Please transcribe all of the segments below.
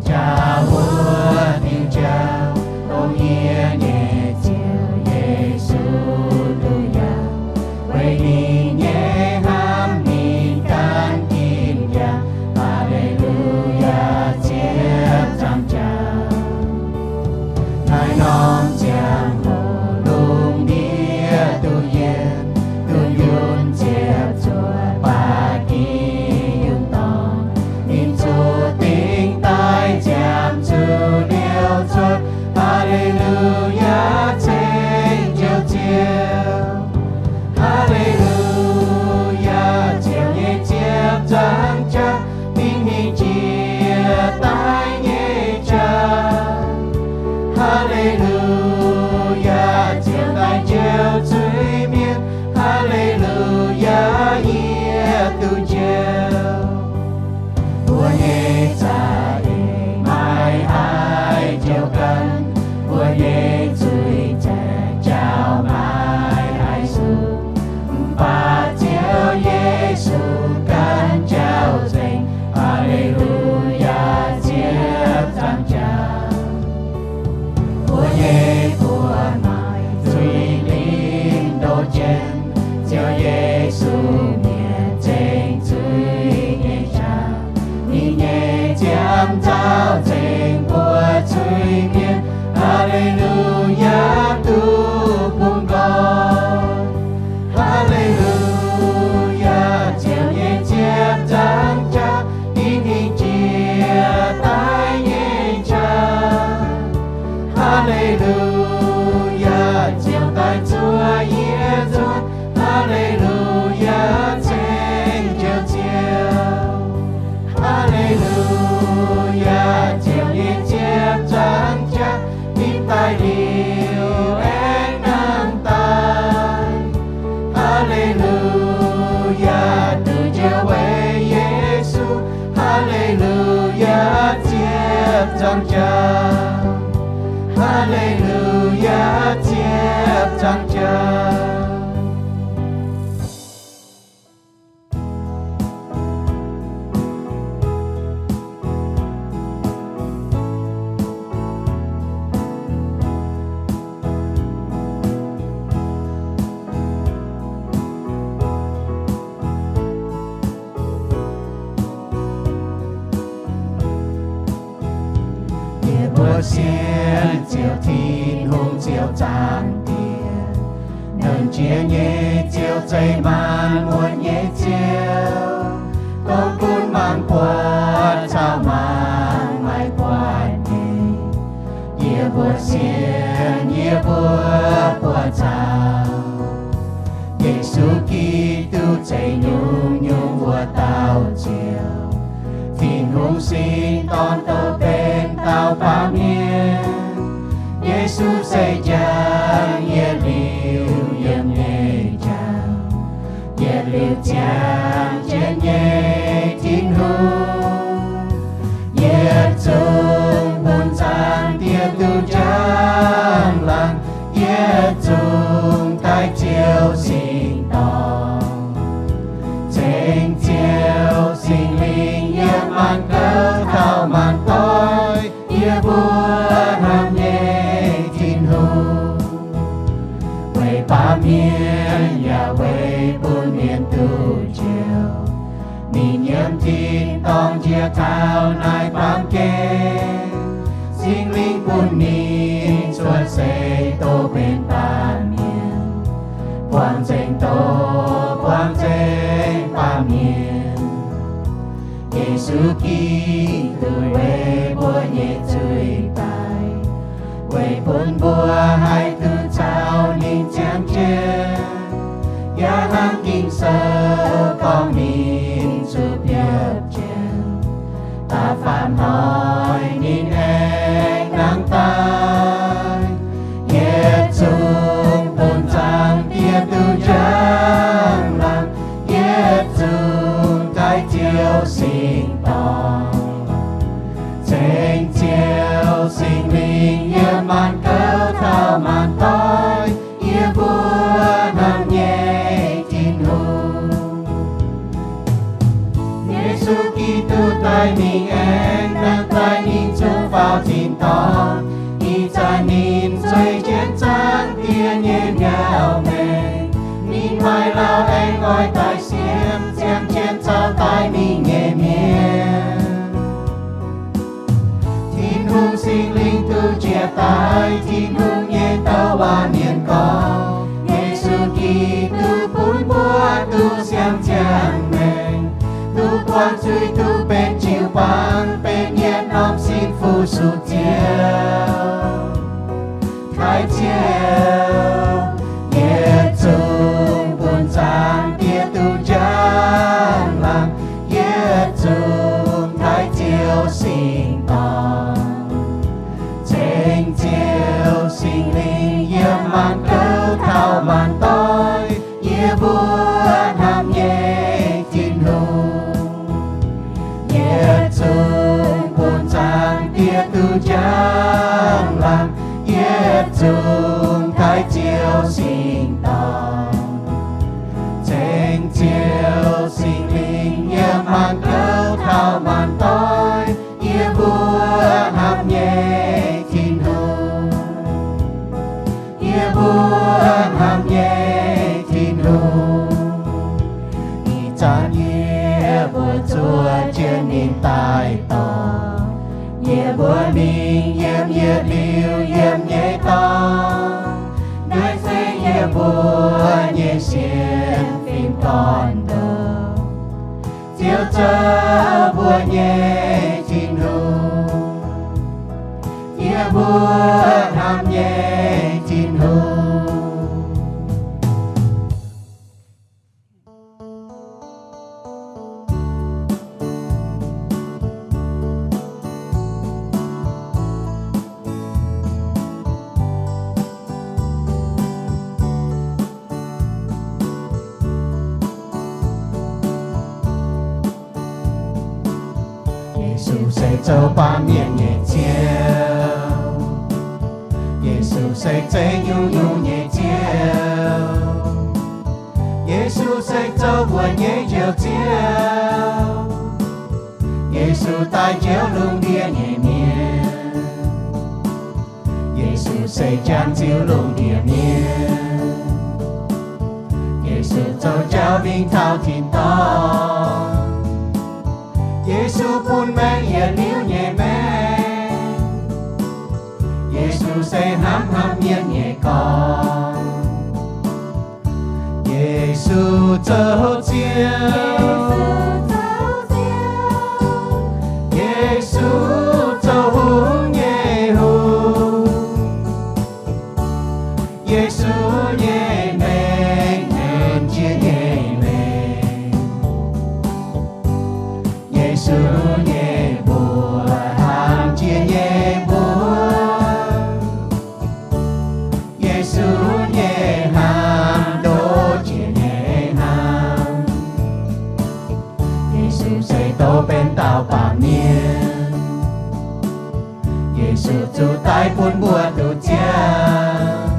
Jaa wuov diuh jauv, dongh yie nyei Ziouv Yesu duqv yaac weic ninh nyei hnamv ninh gan gin yaac. Haa^le^lu^yaa, ziepc zaangc jaax. Naaiv norm ziangh hoc lungh ndiev duqv yiem, duqv yunc ziepc zuoqc baac gih yungh dorngx, ninh zuqc dingc daaih ziangh zuqc liouc cuotv. Haa^le^lu^yaa, ceng Ziouv Ziouv. Haa^le^lu^yaa, Ziouv nyei ziepc zaangc jaax, ninh hingh jiex daaih nyei jaax. Haa^le^lu^yaa, Ziouv daaih njoux zuiz-mienh. Haa^le^lu^yaa, yie duqv njoux. Mbuo nyei za'eix maiv haih njoux ganh, mbuo nyei zuiz-zaengc njaaux maiv haih sung. Mv baac Ziouv Yesu ganh njaaux nzengc. Haa^le^lu^yaa, ziepc zaangc jaax. Mbuo nyei buoz maaic zuiz-lingh ndoh jienv, Ziouv Yesu mienh zengc zuiz nyei qaqv. Ninh nyei ziangh zauh zengc mbuo zuiz-mienh. Haa^le^lu^yaa, duqv bungx nqoi. Haa^le^lu^yaa, Ziouv nyei ziepc zaangc jaax, ninh hingh jiex daaih nyei jaax. Haa^le^lu^yaa, Ziouv daaih zuov yie nzuonx. Haa^le^lu^yaa, ceng Ziouv Ziouv. Haa^le^lu^yaa, Ziouv nyei ziepc zaangc jaax, ninh daaih liuz aengx nangh daaih. Haa^le^lu^yaa, duqv njoux weic Yesu. Haa^le^lu^yaa, ziepc zaangc jaax. Haa^le^lu^yaa, ziepc zaangc jaax. Yie mbuo sienx Ziouv Tin-Hungh, Ziouv Zaangc Diex, nernh jiex nyei Ziouv, zeiz maanc muotc nyei Ziouv, dongh gunv mangc buatc caux mangc maiv buatc nyei. Yie mbuo sienx, yie mbuo buoqc caux Yesu Giduc zeiz nyungc-nyungc wuov dauh Ziouv. Tin-Hungh sin dorn douz benx dauh baamh mienh. Yesu se njang yietc liuz yiem nyei njang, yietc liuz ziangh jienv nyei Tin-Hungh. Yietc zungv bun Zaangc Diex duqv njang-laangc, yietc zungv daaih Ziouv Singx Dorngh. Ceng Ziouv Singx Lingh yiem maanc gouv taux maanc doic, yie mbuo hnamv nyei Tin-Hungh. Weic baamh mienh yaac weic bun mienh duqv njoux, ninh yiem tin-dorngh njiec taux naaiv baamh gen. Singx Lingh bun ninh cuotv seix doz benx baamh mienh, buangh nzengc doz, buangh nzengc baamh mienh. Yesu Giduc weic mbuo nyei zuiz daic, weic bun mbuo haih duqv caux ninh ziangh jienv. Yaac hnangv Ging-Sou gorngv ninh zuqc biopv jienv, da'faanh hnoi ninh aengx nangh daaih. Yietc zungv bun Zaangc Diex duqv njang-laangc, yietc zungv daaih Ziouv Singx Dorngh. Ceng Ziouv Singx Lingh yiem maanc gouv taux maanc doic, yie mbuo hnamv nyei Tin-Hungh. Maaih lauh aengx oix daaih siemv, ziangh jienv caux daaih mingh nyei mienh. Tin-Hungh Singx Lingh duqv njiec daaih, Tin-Hungh nyei douc waac mienh gorngv, Yesu Giduc bun mbuo duqv siang-ziangh maengc, duqv buangh zuiz, duqv benx jiu-baang, benx yietc norm sin fu-sux Ziouv. Taaix Ziouv, yietc zungv bun Zaangc Diex duqv njang-laangc, yietc zungv taaix Ziouv Singx Dorngh. Ceng Ziouv Singx Lingh yiem maanc gouv taux maanc doic, yie mbuo hnamv nyei Tin-Hungh. Yietc zungv bun Zaangc Diex duqv njang-laangc, yietc zungv taaix Ziouv Singx Dorngh. Ceng Ziouv Singx Lingh yiem maanc gouv taux maanc doic, yie mbuo hnamv nyei Tin-Hungh. Yie mbuo hnamv nyei Tin-Hungh. Ih zanc yie mbuo zuov jienv ninh daaih dorh yie mbuo mingh yiem yietc liuz yiem nyei dorngx. Naaiv se yie mbuo nyei sienx fim gorn-ndoqv, Ziouv zoux mbuo nyei Tin-Hungh. Yie mbuo hnamv nyei Tin-Hungh. Yesu se zoux baamh mienh nyei Ziouv. Yesu se zeiv nyungc-nyungc nyei Ziouv. Yesu se zoux mbuo nyei Njoux Ziouv. Yesu daaih njoux lungh ndiev nyei mienh. Yesu se jangx ziux lungh ndiev mienh. Yesu zoux jauv mingh taux tin-dorngh. Yesu bun maengc yietc liuz nyei maengc. Yesu se hnamv haaix mienh nyei gorn. Yesu zoux Ziouv. Yesu zoux hungh nyei hungh. Yesu nyei maengc hnamv jiex nyei maengc. Yesu nyei mbuox hnamv jiex nyei mbuox. Yesu nyei hnamv ndoqv jiex nyei hnamv. Yesu se dov benx dauh baamh mienh. Yesu zuqc daiv bun mbuo duqv ziangh.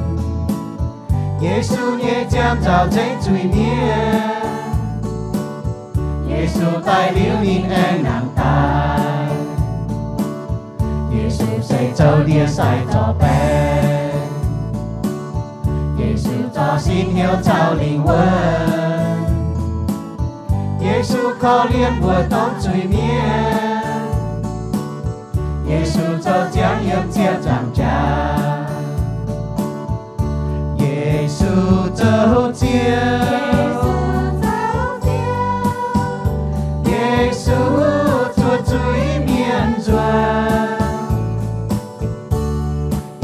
Yesu nyei ziangh nzauc nzengc zuiz-mienh. Yesu daiv liuz ninh aengx nangc daaih. Yesu se zoux ndie-sai zorc baeqc. Yesu zorc sin hnyouv caux lingh wuonh. Yesu korv-lienh mbuo domh zuiz-mienh. Yesu zoux ziangx yiem ziepc nzaangc jaax. Yesu zoux Ziouv. Yesu zuov zuiz-mienh nzuonx.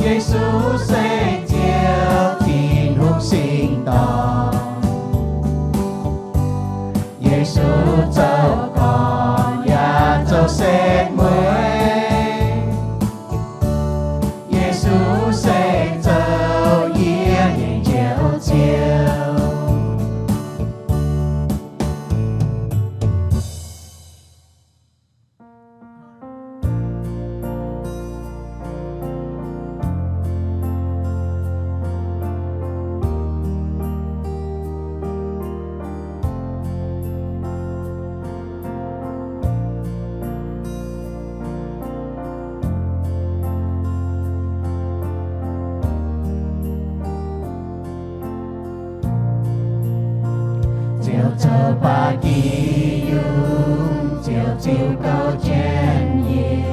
Yesu se Ziouv, Tin-Hungh singx dorngh. Yesu zoux gorn yaac zoux setv mueiz. Yesu se zoux yie nyei Njoux Ziouv. Ziouv zoux ba'gi yungh, Ziouv ziux gouv jienv yie,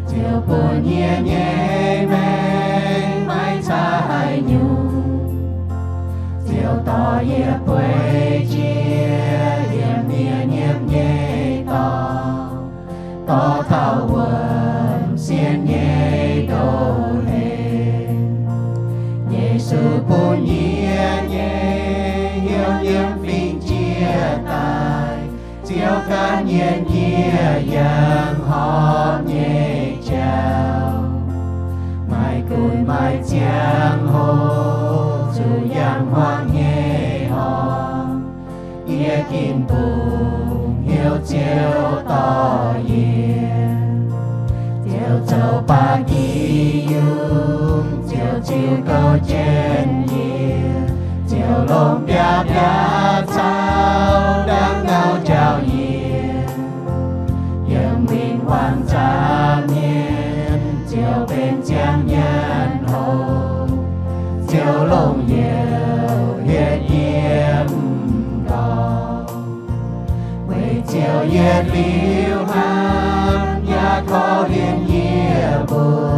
Ziouv bun yie nyei maengc maiv caa haaix nyungc. Ziouv dorh yie bueix jiex yiem nie nyiemv nyei dorngx, dorh taux wuom sienx nyei ndoh hlen. Yesu bun yie nyei hnyouv nyiemv fingx jiex daaih, Ziouv gan yie yangh horpc nyei jauv. Maiv gunv maiv ziangh hoc zuqc yangh hmuangx nyei horpc, yie ginv bungx hnyouv Ziouv dorh yie. Ziouv zoux ba'gi yungh, Ziouv ziux gouv jienv yie, Ziouv longc biaav-biaav caux ndaangc ngau njaaux yie. Yiem win-wangv zaangc mienh, Ziouv benx ziangh nyanc hlo, Ziouv longc youc hietv yie m'nqorngv. Weic Ziouv yietc liuz hnamv yaac korv-lienh yie mbuo,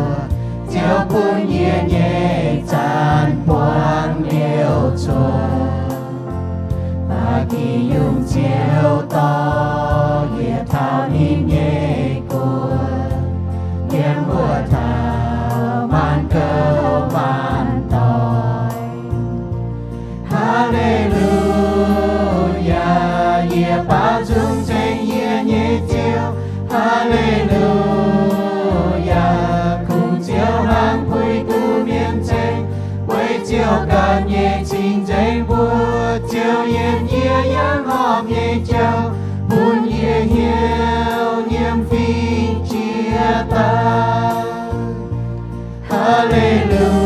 Ziouv bun yie nyei zanc buangv liouc cuotv. Ba'gi yungh Ziouv dorh yie taux ninh nyei guoqv, yiem mbuo taux maanc gouv maanc doic. Haa^le^lu^yaa, yie baaux nzung ceng yie nyei Ziouv. Haa^le^lu^yaa, kungx Ziouv hnangv puix duqv mienh ceng, weic Ziouv ganh nyei cing-nzengc mbuo. Ziouv yienc yie yangh horpc nyei jauv, bun yie hnyouv nyiemv fingx jiex daaih. Haa^le^lu^yaa,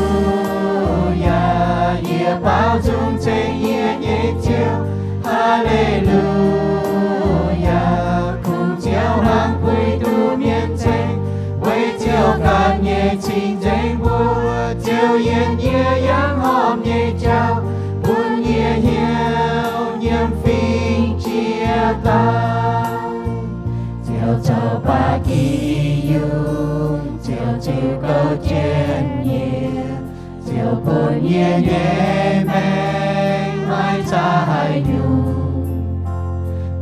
yie baaux nzung ceng yie nyei Ziouv. Haa^le^lu^yaa, kungx Ziouv hnangv puix duqv mienh ceng, weic Ziouv ganh nyei cing-nzengc mbuo. Ziouv yienc yie yangh horpc nyei jauv, bun yie hnyouv nyiemv fingx jiex daaih. Ziouv zoux ba'gi yungh, Ziouv ziux gouv jienv yie, Ziouv bun yie nyei maengc maiv caa haaix nyungc.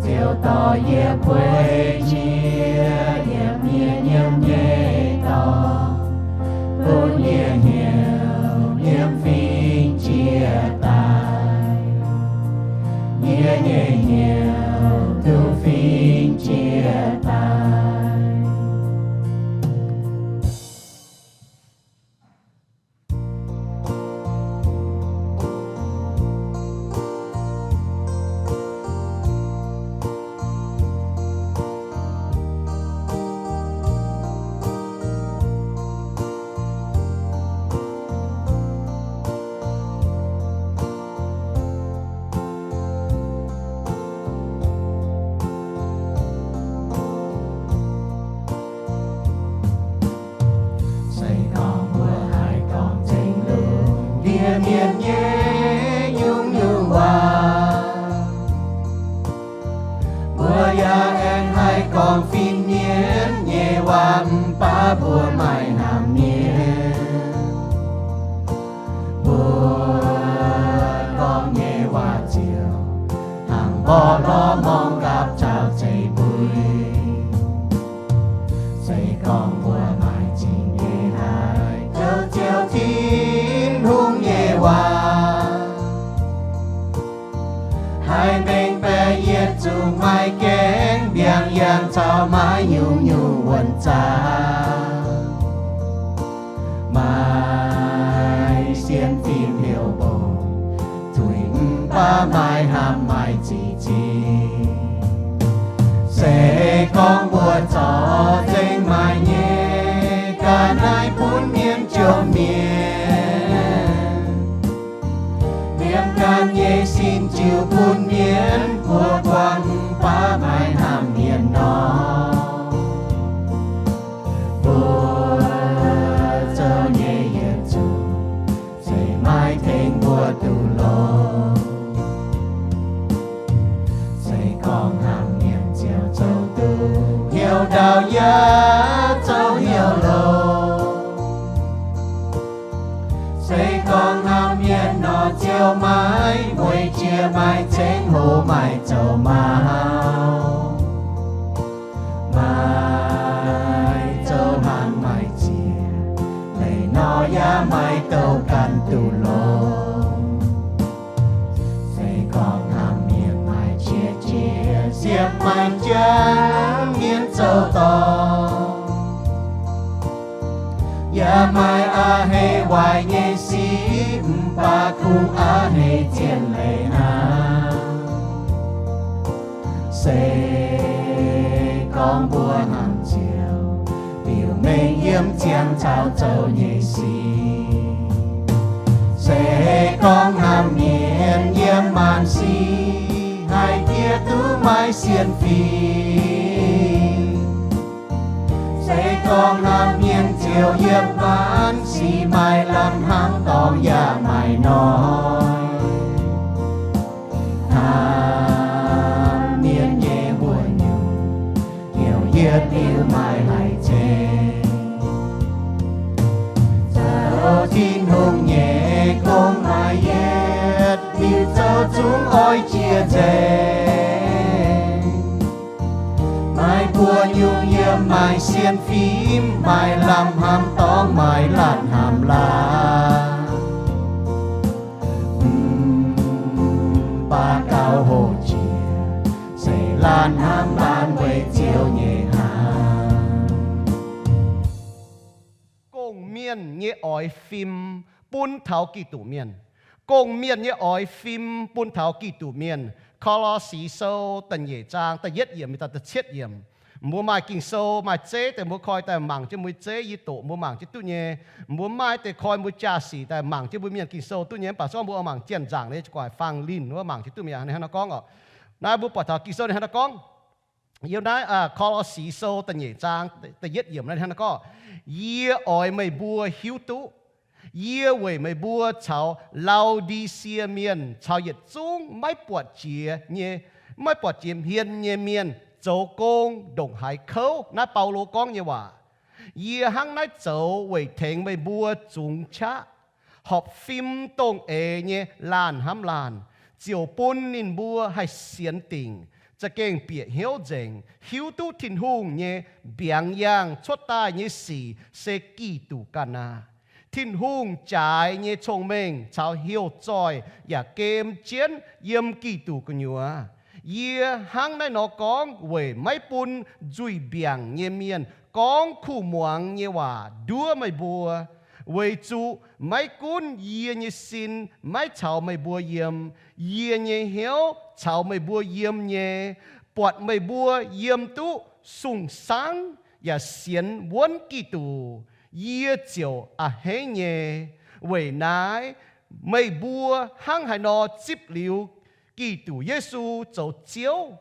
Ziouv dorh yie bueix jiex yiem nie nyiemv nyei dorngx, bun yie hnyouv nyiemv fingx jiex daaih. Yie nyei hnyouv duqv fingx jiex daaih. Se gorngv mbuo haih gorngv tengx lungh ndiev mienh nyei nyungc-nyungc waac, mbuo yaac aengx haih gorngv fin-mienh nyei waac, mv baac mbuo maaih hnamv mienh. Mbuo gorngv nyei waac ziouc hnangv mborqv lorz morngh gapv caux zeiv mbui. Se gorngv mbuo maaih zingh nyei haaix zoux Ziouv Tin-Hungh nyei waac, haih mengh baeqc yietc zungv maaih gaengh mbiaangx yangh caux maaih nyungc-nyungc wuonh zaangc, maaih sienx fim heuc mbong, tuix mv baac maaih hnamv maaih ziex zingh. Se gorngv mbuo zorc nzengc maaih nyei ga'naaiv bun mienh jomc mienh, liemh ganh nyei sin jiu bun mienh buo buangh, mv baac maaih hnamv mienh nor, mbuo zoux nyei yietc zungv se maaih tengx mbuo duqv longx. maaih ceng-hoc maaih zoux maux, maaih zoux hlang maaih ziex, leiz nor yaac maaih douh ganh duqv longx. Se gorngv hnamv mienh maaih qiex jiez, siepv maaih jangv mienh zoux dorngc, yaac maaih a'hneiv waaic nyei sic, mv baac kungx a'hneiv zien leiz hnangv. Se gorngv mbuo hnamv Ziouv, biux mengh yiem ziangh caux zoux nyei sic. Se gorngv hnamv mienh yiem maanc sic, haih diev duqv maaih sienx fim. Se gorngv hnamv mienh ziouc yiem maanc sic maaih lamh hnamv dorngx yaac maaih noic. Hnamv mienh nyei wuonh nyungc, heuc yietc liuz maaih haic ceng. Zoux Tin-Hungh nyei gong maaih yietc liuz zoux zungv oix jiex nzengc. Maaih buoz-nyungc yiem maaih sienx fim, maaih lamh hnamv dorngx, maaih laanh hnamv laanh. Mv baac gauh houc jiex, se laanh hnamv laanh weic Ziouv nyei hnamv. Gong-mienh nyei oix fim bun taux Giduc mienh. Gong-mienh nyei oix fim bun taux Giduc mienh. Ko^lo^si Sou da'nyeic zaang da'yietv yiemc mingh daaih da'cietv yiemc. Mbuo maaih Ging-Sou maaih zeiv daaih, mbuo koi daaih mangc jienv mbuo zeiv, yie doqc mbuo mangc jienv duqv nyei. Mbuo maaih deix koi mbuo jaa-sic daaih mangc jienv mbuo mienh Ging-Sou duqv nyei, mv baac se gorngv mbuo oix mangc janx-nzangc nyei, guaaic fangx linh wuov mangc jienv duqv mi'aqv. Ninh hnangv naaiv gorngv oc. Naaiv mbuo buatc taux Ging-Sou ninh hnangv naaiv gorngv, yiem naaiv Ko^lo^si Sou da'nyeic zaang da'yietv yiemc naaiv ninh hnangv naaiv gorngv, Yie oix meih mbuo hiuv duqv, yie weic meih mbuo caux Lau^di^sie Mienh caux yietc zungv maiv buatc jiex nyei, maiv buatc jiex hmien nyei mienh zoux gong ndongc haaix kouv. Naaiv Baulo gorngv nyei waac. Yie hnangv naaiv zoux weic tengx meih mbuo zungx qaqv, horpc fim dongh eix nyei laanh hnamv laanh, ziouc bun ninh mbuo haih sienx dingc, za'gengh bieqc hnyouv nzengc, hiuv duqv Tin-Hungh nyei mbiaangx yaangh cuotv daaih nyei sic se Giduc ganh aqv. Tin-Hungh jaaix nyei cong-mengh caux heuc zoih yaac gem jienv yiem Giduc gu'nyuoz. Yie hnangv naaiv nor gorngv weic maiv bun nzuih mbiaangc nyei mienh gorngv kuh muangx nyei waac nduov meih mbuo. Weic zuqc maiv gunv yie nyei sin maiv caux meih mbuo yiem, yie nyei hnyouv caux meih mbuo yiem nyei. Buatc meih mbuo yiem duqv sung-sangv yaac sienx wuonv Giduc, yie ziouc a'hneiv nyei. Weic naaiv meih mbuo hnangv haaix nor zipv liuz Giduc Yesu zoux Ziouv,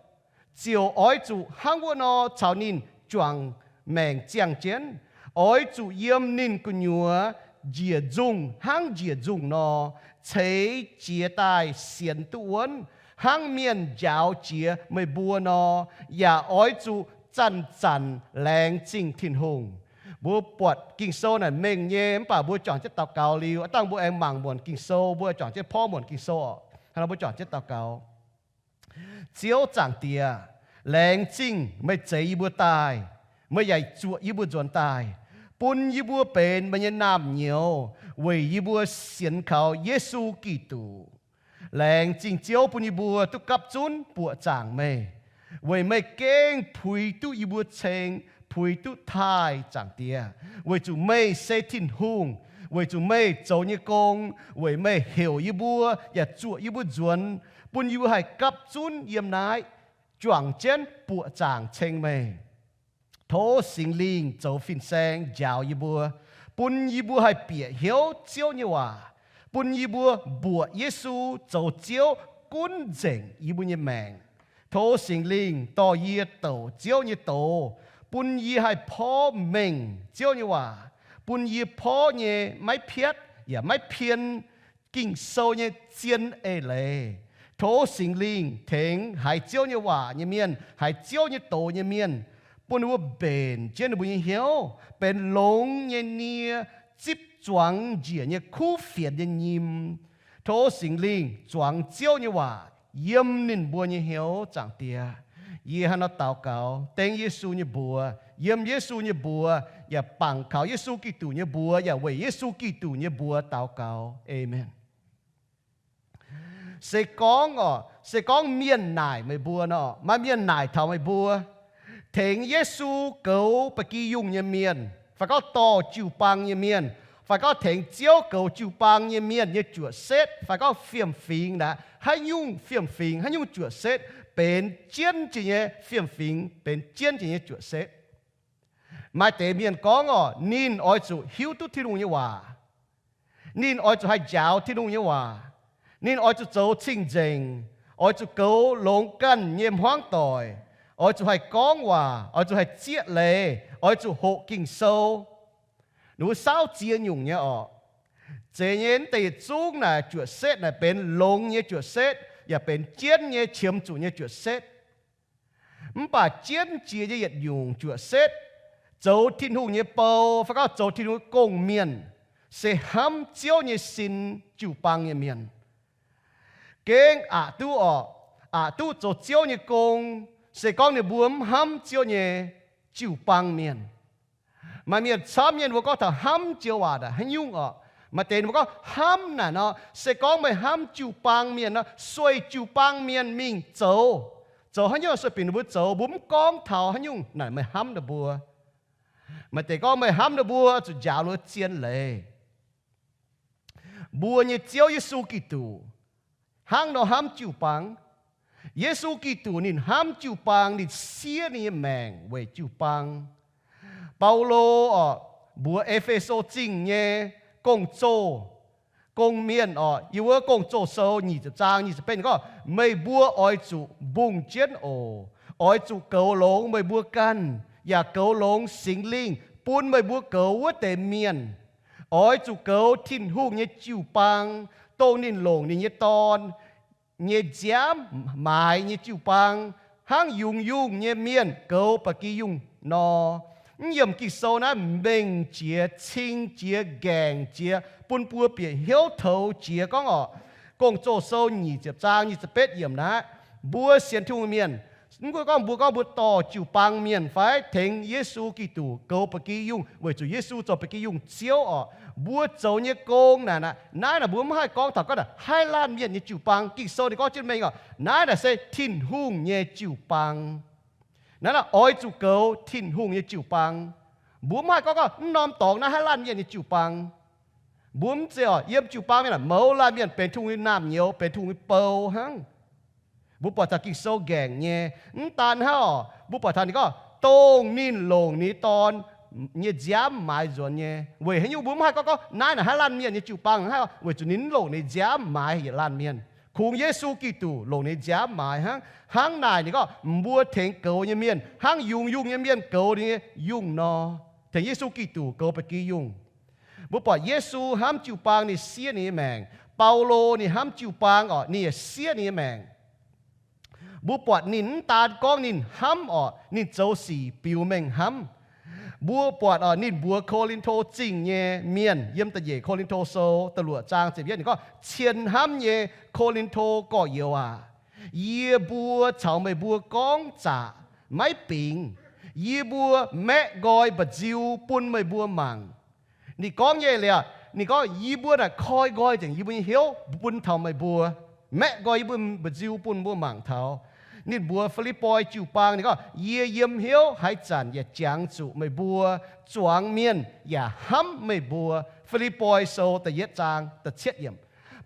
ziouc oix zuqc hnangv wuov nor caux ninh juangc maengc ziangh jienv. Oix zuqc yiem ninh gu'nyuoz njiec nzungh hnangv njiec nzungh nor, ceix jiez daaih sienx duqv wuonv, hnangv mienh njaaux jiex meih mbuo nor, yaac oix zuqc zanc-zanc laengz zingh Tin-Hungh. Mbuo buatc Ging-Sou naaic mengh nyei, mv baac mbuo juangc jienv daux gaux liuz, aav dangh mbuo aengx mangc muonc Ging-Sou, mbuo juangc jienv porv muonc Ging-Sou oc. Hnangv nor mbuo juangc jienv daux gaux. Ziouv Zaangc Diex, laengz zingh meih zeix yie mbuo daaih, meih yaac zuoqc yie mbuo nzuonx daaih, bun yie mbuo benx meih nyei naamh nyouz weic yie mbuo sienx kaux Yesu Giduc. Laengz zingh Ziouv bun yie mbuo duqv gapv zunv buoqc zaangc meih, weic meih gengh puix duqv yie mbuo ceng, puix duqv taaih, Zaangc Diex, weic zuqc meih se Tin-Hungh, weic zuqc meih zoux nyei gong, weic meih heuc yie mbuo yaac zuoqc yie mbuo nzuonx, bun yie mbuo haih gapv zunv yiem naaiv juangc jienv buoqc zaangc ceng meih. Tov Singx Lingh zoux fin-saeng njaaux yie mbuo, bun yie mbuo haih bieqc hnyouv Ziouv nyei waac, bun yie mbuo mbuoqc Yesu zoux Ziouv gunv nzengc yie mbuo nyei maengc. Tov Singx Lingh dorh yie douc Ziouv nyei doz, bun yie haih porv mengh Ziouv nyei waac, bun yie porv nyei maiv piatv yaac maiv pien Ging-Sou nyei zien eix leiz. Tov Singx Lingh tengx haiz Ziouv nyei waac nyei mienh, haiz Ziouv nyei doz nyei mienh, bun ninh mbuo mbenc jienv ninh mbuo nyei hnyouv benx longx nyei nie, zipv zuangx njiec nyei kuv fienx nyei nyim. Tov Singx Lingh zuangx Ziouv nyei waac yiem ninh mbuo nyei hnyouv, Zaangc Diex. Yie hnangv nor daux gaux dengv Yesu nyei mbuox, yiem Yesu nyei mbuox, yaac bangc kaux Yesu Giduc nyei mbuox, yaac weic Yesu Giduc nyei mbuox daux gaux. Aamen. Se gorngv orqc, se gorngv mienh naaic meih mbuo nor, maaih mienh naaic taux meih mbuo, tengx Yesu goux ba'gi yungh nyei mienh, fai gorngv dorh jiu-baang nyei mienh, fai gorngv tengx Ziouv goux jiu-baang nyei mienh nyei juoqc setv, fai gorngv fiem-fingx naaic, haaix nyungc fiem-fingx, haaix nyungc juoqc setv, benx jienv jiex nyei fiem-fingx, benx jienv jiex nyei juoqc setv. Maaih deix mienh gorngv orqc, ninh oix zuqc hiuv duqv Tin-Hungh nyei waac. Ninh oix zuqc haih njaaux Tin-Hungh nyei waac. Ninh oix zuqc zoux cing-nzengc, oix zuqc goux longx ganh nyei hmuangv doic, oix zuqc haih gorngv waac, oix zuqc haih zieqv leiz, oix zuqc hoqc Ging-Sou. Ninh mbuo saauv ziex nyungc nyei orqc. Zeiz nyei, mv deix yietc zungv naaic juoqc setv naaic benx longx nyei juoqc setv, yaac benx jienv nyei qiemx zuqc nyei juoqc setv. Mv baac jienv jiex nyei yietc nyungc juoqc setv, zoux Tin-Hungh nyei bou fai gorngv zoux Tin-Hungh nyei gong-mienh, se hnamv Ziouv nyei sin jiu-baang nyei mienh. Gengh aqc duqv orqc, aqc duqv zoux Ziouv nyei gong, se gorngv ninh mbuo mv hnamv Ziouv nyei jiu-baang mienh. Maaih mienh camv nyei mbuo gorngv taux hnamv joux waac naaic haaix nyungc orqc. Maaih deix mbuo gorngv hnamv naaic nor, se gorngv meih hnamv jiu-baang mienh nor, sueih jiu-baang mienh mingh zoux. Zoux haaix nyungc sueih bieqc ninh mbuo zoux, mbuo mv gorngv taux haaix nyungc naaic meih hnamv ninh mbuo. Maaih deix gorngv meih hnamv ninh mbuo zuqc njaaux ninh mbuo zien leiz. Mbuo nyei Ziouv Yesu Giduc hnangv nor hnamv jiu-baang. Yesu Giduc ninh hnamv jiu-baang, ninh siev ninh nyei maengc weic jiu-baang. Baulo orqc, mbuox E^fe^so Zingh nyei gong-zoh, gong-mienh orqc, yiem wuov Gong-Zoh Sou nyic ziepc zaang nyic ziepc betv ninh gorngv, meih mbuo oix zuqc mbungh jienv oc. Oix zuqc goux longx meih mbuo ganh, yaac goux longx Singx Lingh bun meih mbuo goux wuov deix mienh. Oix zuqc goux Tin-Hungh nyei jiu-baang, dongh ninh longc ninh nyei Dorn nyei nziaamv maaiz nyei jiu-baang, hnangv yungz yungh nyei mienh goux ba'gi yungh nor. Mv yiemc Ging-Sou naaiv mengh jiex, cing jiex, nqaengc jiex, bun mbuo bieqc hnyouv toux jiex gorngv orqc, Gong-Zoh Sou nyic ziepc zaang nyic ziepc betv yiemc naaiv, mbuo sienx Tin-Hungh mienh, mv gunv gorngv mbuo, gorngv mbuo dorh jiu-baang mienh fai tengx Yesu Giduc goux ba'gi yungh weic zuqc Yesu zoux ba'gi yungh Ziouv orqc, mbuo zoux nyei gong naaic, naaiv naaic mbuo mv haih gorngv taux gorngv naaic haaix laanh mienh nyei jiu-baang. Ging-Sou ninh gorngv jienv mengh orqc, naaiv naaic se Tin-Hungh nyei jiu-baang. Naaiv naaic oix zuqc goux Tin-Hungh nyei jiu-baang. Mbuo mv haih gorngv gorngv mv norm dorngx naaiv haaix laanh mienh nyei jiu-baang. Mbuo mv zeiz orqc, yiem jiu-baang mienh aah, mouz laanh mienh benx Tin-Hungh nyei naamh nyouz, benx Tin-Hungh nyei bou hnangv. Mbuo buatc taux Ging-Sou nqaengc nyei, mv daan hnangv orqc, mbuo buatc taux ninh gorngv dongh ninh longc ninh nyei Dorn nyei nziaamv maaiz nzuonx nyei. Weic haaix nyungc mbuo mv haih gorngv gorngv naaiv naaic haaix laanh mienh nyei jiu-baang hnangv, weic zuqc ninh mv longc ninh nziaamv maaiz yietc laanh mienh. Kungx Yesu Giduc longc ninh nziaamv maaiz hnangv. Hnangv naaic ninh gorngv mbuo tengx goux nyei mienh hnangv yungz yungh nyei mienh goux ninh nyei yungh nor, tengx Yesu Giduc goux ba'gi yungh. Mbuo buatc Yesu hnamv jiu-baang ninh siev ninh nyei maengc. Baulo ninh hnamv jiu-baang orqc, ninh yaac siev ninh nyei maengc. Mbuo buatc ninh mv daan gorngv ninh hnamv orqc, ninh zoux sic biux mengh hnamv. Mbuo buatc orqc, ninh mbuox Ko^lin^to Zingh nyei mienh yiem da'nyeic Ko^lin^to Sou da'luoqc zaang ziepc yietv ninh gorngv, cien hnamv nyei Ko^lin^to gorx-youz aac, yie mbuo caux meih mbuo gorngv zaqc maiv bingx. Yie mbuo maeqv nqoi mba'nziu bun meih mbuo mangc. Ninh gorngv nyei liuz, ninh gorngv, yie mbuo naaic koi nqoi nzengc yie mbuo nyei hnyouv bun taux meih mbuo, maeqv nqoi yie mbuo mba'nziu bun mbuo mangc taux. Ninh mbuox Fi^lipv^poi jiu-baang ninh gorngv, yie yiem hnyouv haaix zanc yaac jangx zuqc meih mbuo zuangx mienh yaac hnamv meih mbuo. Fi^lipv^poi Sou da'yietv zaang da'cietv yiemc.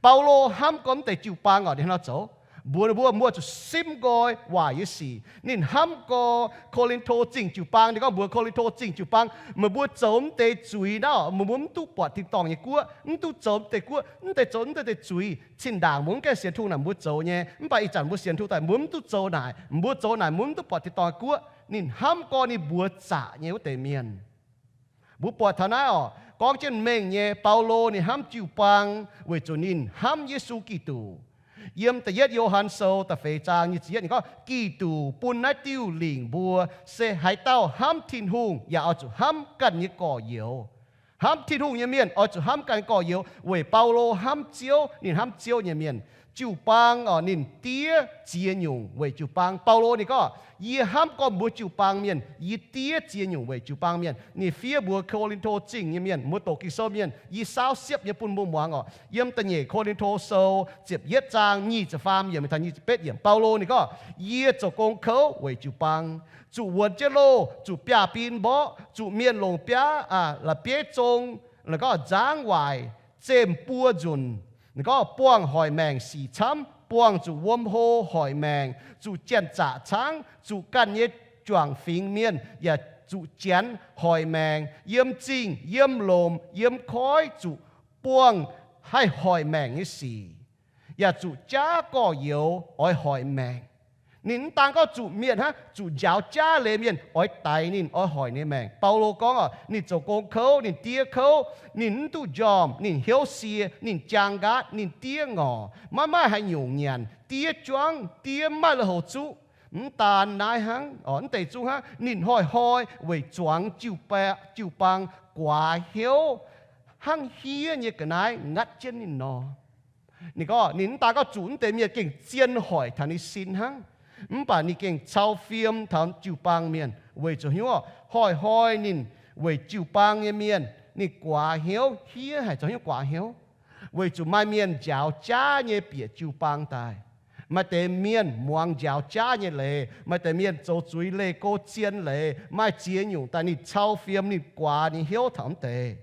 Baulo hnamv gorx mv deix jiu-baang orqc, ninh hnangv nor zoux. Mbuox ninh mbuo, mbuo zuqc simv nqoi waac nyei sic. Ninh hnamv gorx Ko^lin^to Zingh jiu-baang, ninh gorngv mbuox Ko^lin^to Zingh jiu-baang, meih mbuo zoux mv deix zuiz naaiv orqc, meih mbuo mv duqv buatc tin-dorngh nyei guoqv, mv duqv zoux mv deix guoqv, mv deix zoux mv deix deix zuiz. Cin-ndaangc mbuo mv gaengh sienx Tin-Hungh naaic mbuo zoux nyei, mv baac ih zanc mbuo sienx Tin-Hungh daaih mbuo mv duqv zoux naaic. Mbuo zoux naaic mbuo mv duqv buatc tin-dorngh nyei guoqv. Ninh hnamv gorx ninh mbuox zaqc nyei wuov deix mienh. Mbuo buatc taux naaiv orqc, gorngv jienv mengh nyei, Baulo ninh hnamv jiu-baang weic zuqc ninh hnamv Yesu Giduc. Yiem da'yietv Yo^han Sou da'feix zaang nyic ziepc yietv ninh gorngv, Giduc bun naaiv diuh lingc mbuo, se haaix dauh hnamv Tin-Hungh yaac oix zuqc hnamv ganh nyei gorx-youz. Hnamv Tin-Hungh nyei mienh oix zuqc hnamv ganh nyei gorx-youz. Weic Baulo hnamv Ziouv, ninh hnamv Ziouv nyei mienh. jiu-baang oc, ninh diev ziex nyungc weic jiu-baang. Baulo ninh gorngv, yie hnamv gorngv mbuo jiu-baang mienh, yie diev ziex nyungc weic jiu-baang mienh. Ninh fiev mbuox Ko^lin^to Zingh nyei mienh, mbuo doqc Ging-Sou mienh, yie saauv siepv nyei bun mbuo muangx oc. Yiem da'nyeic Ko^lin^to Sou ziepc yietv zaang nyic ziepc faam yiemc taux nyic ziepc betv yiemc, Baulo ninh gorngv, yie zoux gong kouv weic jiu-baang, zuqc wuonx jienv loh, zuqc biaav-bin mborqv, zuqc mienh longc biaav, la'bieiv zong, gorngv nzangv waaic, zemh buo nzunc, gorngv buangh hoic maengc sic camv, buangh zuqc wuom hlo hoic maengc, zuqc janx-zaqc caangv, zuqc ganh nyei juangc fingx mienh yaac zuqc janx hoic maengc, yiem zingh yiem lomc yiem koiv zuqc buangh haih hoic maengc nyei sic, yaac zuqc jaav gorx-youz oix hoic maengc. Ninh mv daan gorngv zuqc mienh hnangv, zuqc njaaux jaav leiz mienh oix daix ninh, oix hoic ninh maengc. Baulo gorngv oc, ninh zoux gong kouv, ninh diev kouv, ninh mv duqv njormh, ninh hnyouv sie, ninh jaang nqaatv, ninh diev ngorc, maiv maaih haaix nyungc nyanc, diev juangv, diev mv maaih lui-houx zuqv. Mv daan naaiv hnangv, mv deix zungv hnangv, ninh hnoi-hnoi weic zuangx jiu-baang guaax hnyouv, hnangv hiev nyei ga'naaiv ngatv jienv ninh nor. Ninh gorngv ninh mv daan gorngv zuqc mv deix mienh gengh zien hoic taux ninh sin hnangv, mv baac ninh gengh cau fim taux jiu-baang mienh weic zuqc hnyouv hnoi-hnoi ninh weic jiu-baang nyei mienh ninh guaax hnyouv, hiev haic zoux hnyouv guaax hnyouv, weic zuqc maaih mienh njaaux jaav nyei bieqc jiu-baang daaih. Maaih deix mienh muangx njaaux jaav nyei leiz, maaih deix mienh zoux zuiz leih go zien leiz, maaih ziex nyungc daaih ninh cau fim, ninh guaax ninh hnyouv taux mv deix.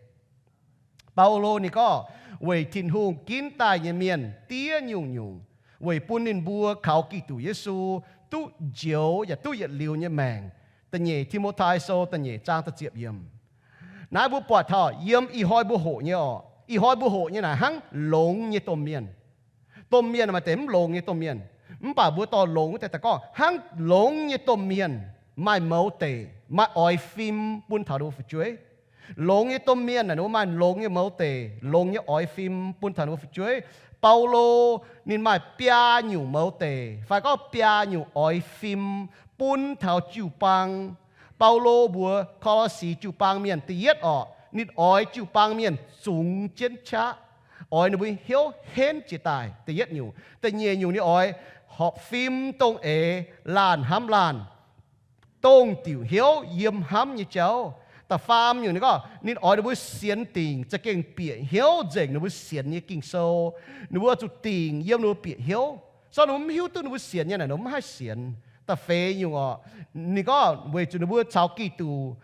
Baulo ninh gorngv, weic Tin-Hungh ginv daaih nyei mienh diev nyungc-nyungc, weic bun ninh mbuo kaux Giduc Yesu duqv njoux yaac duqv yietc liuz nyei maengc. Da'nyeic Ti^mo^tai Sou da'nyeic zaang da'ziepc yiemc. Naaiv mbuo buatc taux yiem ih hnoi mbuo hoqc nyei oc, ih hnoi mbuo hoqc nyei naaic hnangv longx nyei domh mienh. Domh mienh maaih deix mv longx nyei domh mienh, mv baac mbuo dorh longx wuov deix daaih gorngv hnangv longx nyei domh mienh maaih mouz deic, maaih oix fim bun taux ninh mbuo fu'jueiv. Longx nyei domh mienh naaic ninh mbuo maaih longx nyei mouz deic, longx nyei oix fim bun taux ninh mbuo fu'jueiv. Baulo ninh maaih biaa nyungc mouz deic fai gorngv biaa nyungc oix fim bun taux jiu-baang. Baulo mbuox Ko^lo^si jiu-baang mienh, da'yietv oc, ninh oix jiu-baang mienh zungx jienv qaqv, oix ninh mbuo hnyouv henv jiex daaih, da'yietv nyungc. Da'nyeic nyungc ninh oix horpc fim dongh eix, laanh hnamv laanh, dongh diuc hnyouv yiem hnamv nyei jauv. Da'faam nyungc ninh gorngv ninh oix ninh mbuo sienx dingc za'gengh bieqc hnyouv nzengc ninh mbuo sienx nyei Ging-Sou. Ninh mbuo zuqc dingc yiem ninh mbuo bieqc hnyouv, so ninh mbuo mv hiuv duqv ninh mbuo sienx nyei naaic ninh mbuo mv haih sienx. Da'feix nyungc oc, ninh gorngv weic zuqc ninh mbuo caux Giduc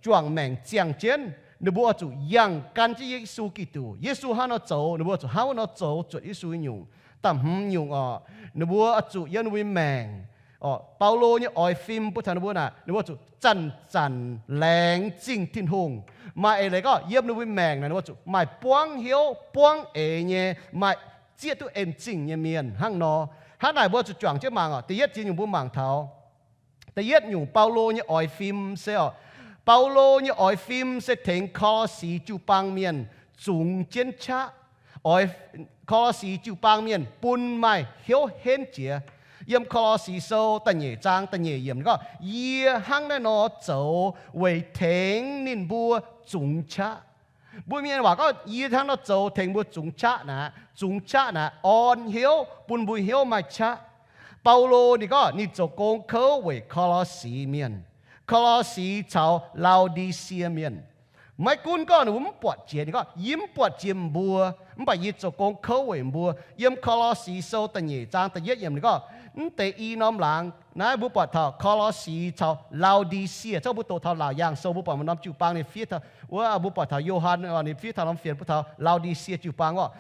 juangc maengc ziangh jienv, ninh mbuo oix zuqc yangh gan jienv Yesu Giduc. Yesu hnangv nor zoux, ninh mbuo zuqc hnangv nor zoux zuotc Yesu nyungc. Da'hmz nyungc oc, ninh mbuo oix zuqc yiem ninh mbuo nyei maengc, Baulo nyei oix fim bun taux ninh mbuo naaic, ninh mbuo zuqc zanc-zanc laengz zingh Tin-Hungh. Maaih eix leiz gorngv yiem ninh mbuo maengc naaic ninh mbuo zuqc maaih buangv hnyouv buangv eix nyei, maaih zieqv duqv en-zingh nyei mienh hnangv nor. Hnangv naaic mbuo zuqc juangc jienv mangc oc. Da'yietv ziex nyungc mbuo mangc taux da'yietv nyungc Baulo nyei oix fim se oc, Baulo nyei oix fim se tengx Ko^lo^si jiu-baang mienh zungx jienv qaqv. Oix Ko^lo^si jiu-baang mienh bun maaih hnyouv henv jiex. Yiem Ko^lo^si Sou da'nyeic zaang da'nyeic yiemc gorngv, yie hnangv naaiv nor zoux weic tengx ninh mbuo zungx qaqv. Mbuo mienh waac gorngv yie hnangv nor zoux tengx mbuo zungx qaqv naaic. Zungx qaqv naaic orn hnyouv, bun mbuo hnyouv maaih qaqv. Baulo ninh gorngv ninh zoux gong kouv weic Ko^lo^si mienh, Ko^lo^si caux Lao^ndi^sie mienh. Maiv gunv gorngv ninh mbuo mv buatc jiex, ninh gorngv yie mv buatc jiex mbuo, mv baac yie zoux gong kouv weic mbuo. Yiem Ko^lo^si Sou da'nyeic zaang da'yietv yiemc ninh gorngv, mv deix i norm laangz naaiv mbuo buatc taux Ko^lo^si caux Lao^ndi^sie. Zorqv mbuo doqc taux Laauc Yaangh Sou mbuo buatc maaih norm jiu-baang ninh fiev taux wuov, mbuo buatc taux Yo^han ninh fiev taux norm fienx bun taux Lao^ndi^sie jiu-baang orqc.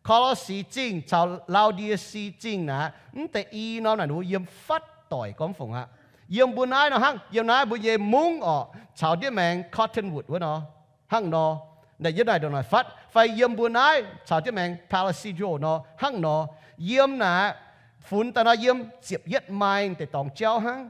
Ko^lo^si Zingh caux Lao^ndi^sie Zingh naaic, mv deix i norm naaic ninh mbuo yiem fatv doic gormx fongc aqv. Yiem mbuo naaiv nor hnangv, yiem naaiv mbuo nyei mungv orqc, caux ndiev maengx cottonwood wuov nor, hnangv nor. Naaic yiem naaic ndongc naaic fatv, fai yiem mbuo naaiv caux ndiev maengx palisadro nor, hnangv nor. Yiem naaic, funx daaih nor yiem ziepc yietv mile deix dorngx jauv hnangv.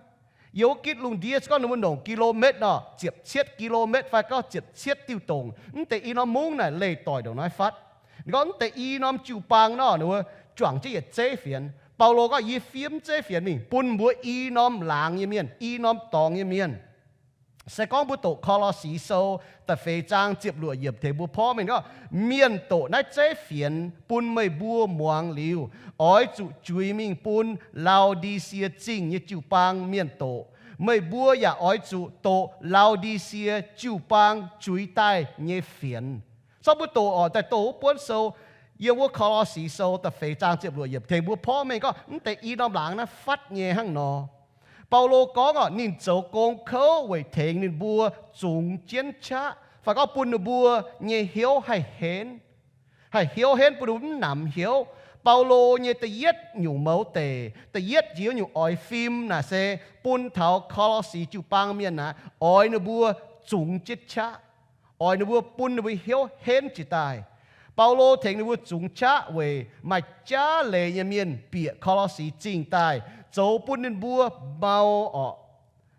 Yiem wuov gitv lungh ndiev se gorngv ninh mbuo longc กิโลเมตร nor, ziepc cietv กิโลเมตร fai gorngv ziepc cietv diuh dongc. Mv deix i norm mungv naaic leih doic ndongc naaiv fatv. Ninh gorngv mv deix i norm jiu-baang nor, ninh mbuo juangc jienv yietc zeiv fienx. Baulo gorngv, yie fiev mv zeiv fienx mingh bun mbuo i norm laangz nyei mienh, i norm dorngx nyei mienh. Se gorngv mbuo doqc Ko^lo^si Sou da'feix zaang ziepc luoqc yiemc tengx mbuo porv mengh gorngv, mienh doqc naaiv zeiv fienx bun meih mbuo muangx liuz, oix zuqc juix mingh bun Lao^ndi^sie Zingh nyei jiu-baang mienh doqc. Meih mbuo yaac oix zuqc doqc Lao^ndi^sie jiu-baang juix daaih nyei fienx. Zorqv mbuo doqc oc, daaih doqc wuov buonv sou, yiem wuov Ko^lo^si Sou da'feix zaang ziepc luoqc yiemc tengx mbuo porv mengh gorngv mv deix i norm laangz naaiv fatv nyei hnangv nor. Baulo gorngv oc, ninh zoux gong kouv weic tengx ninh mbuo zungx jienv qaqv, fai gorngv bun ninh mbuo nyei hnyouv haih henv, haih hnyouv henv, bun ninh mbuo mv namx hnyouv. Baulo nyei da'yietv nyungc mouz deic, da'yietv njiec nyungc oix fim naaic se bun taux Ko^lo^si jiu-baang mienh naaic, oix ninh mbuo zungx jienv qaqv, oix ninh mbuo, bun ninh mbuo hnyouv henv jiex daaih. Baulo tengx ninh mbuo zungx qaqv weic maaih jaav leiz nyei mienh bieqc Ko^lo^si Zingh daaih, zoux bun ninh mbuo mau oc.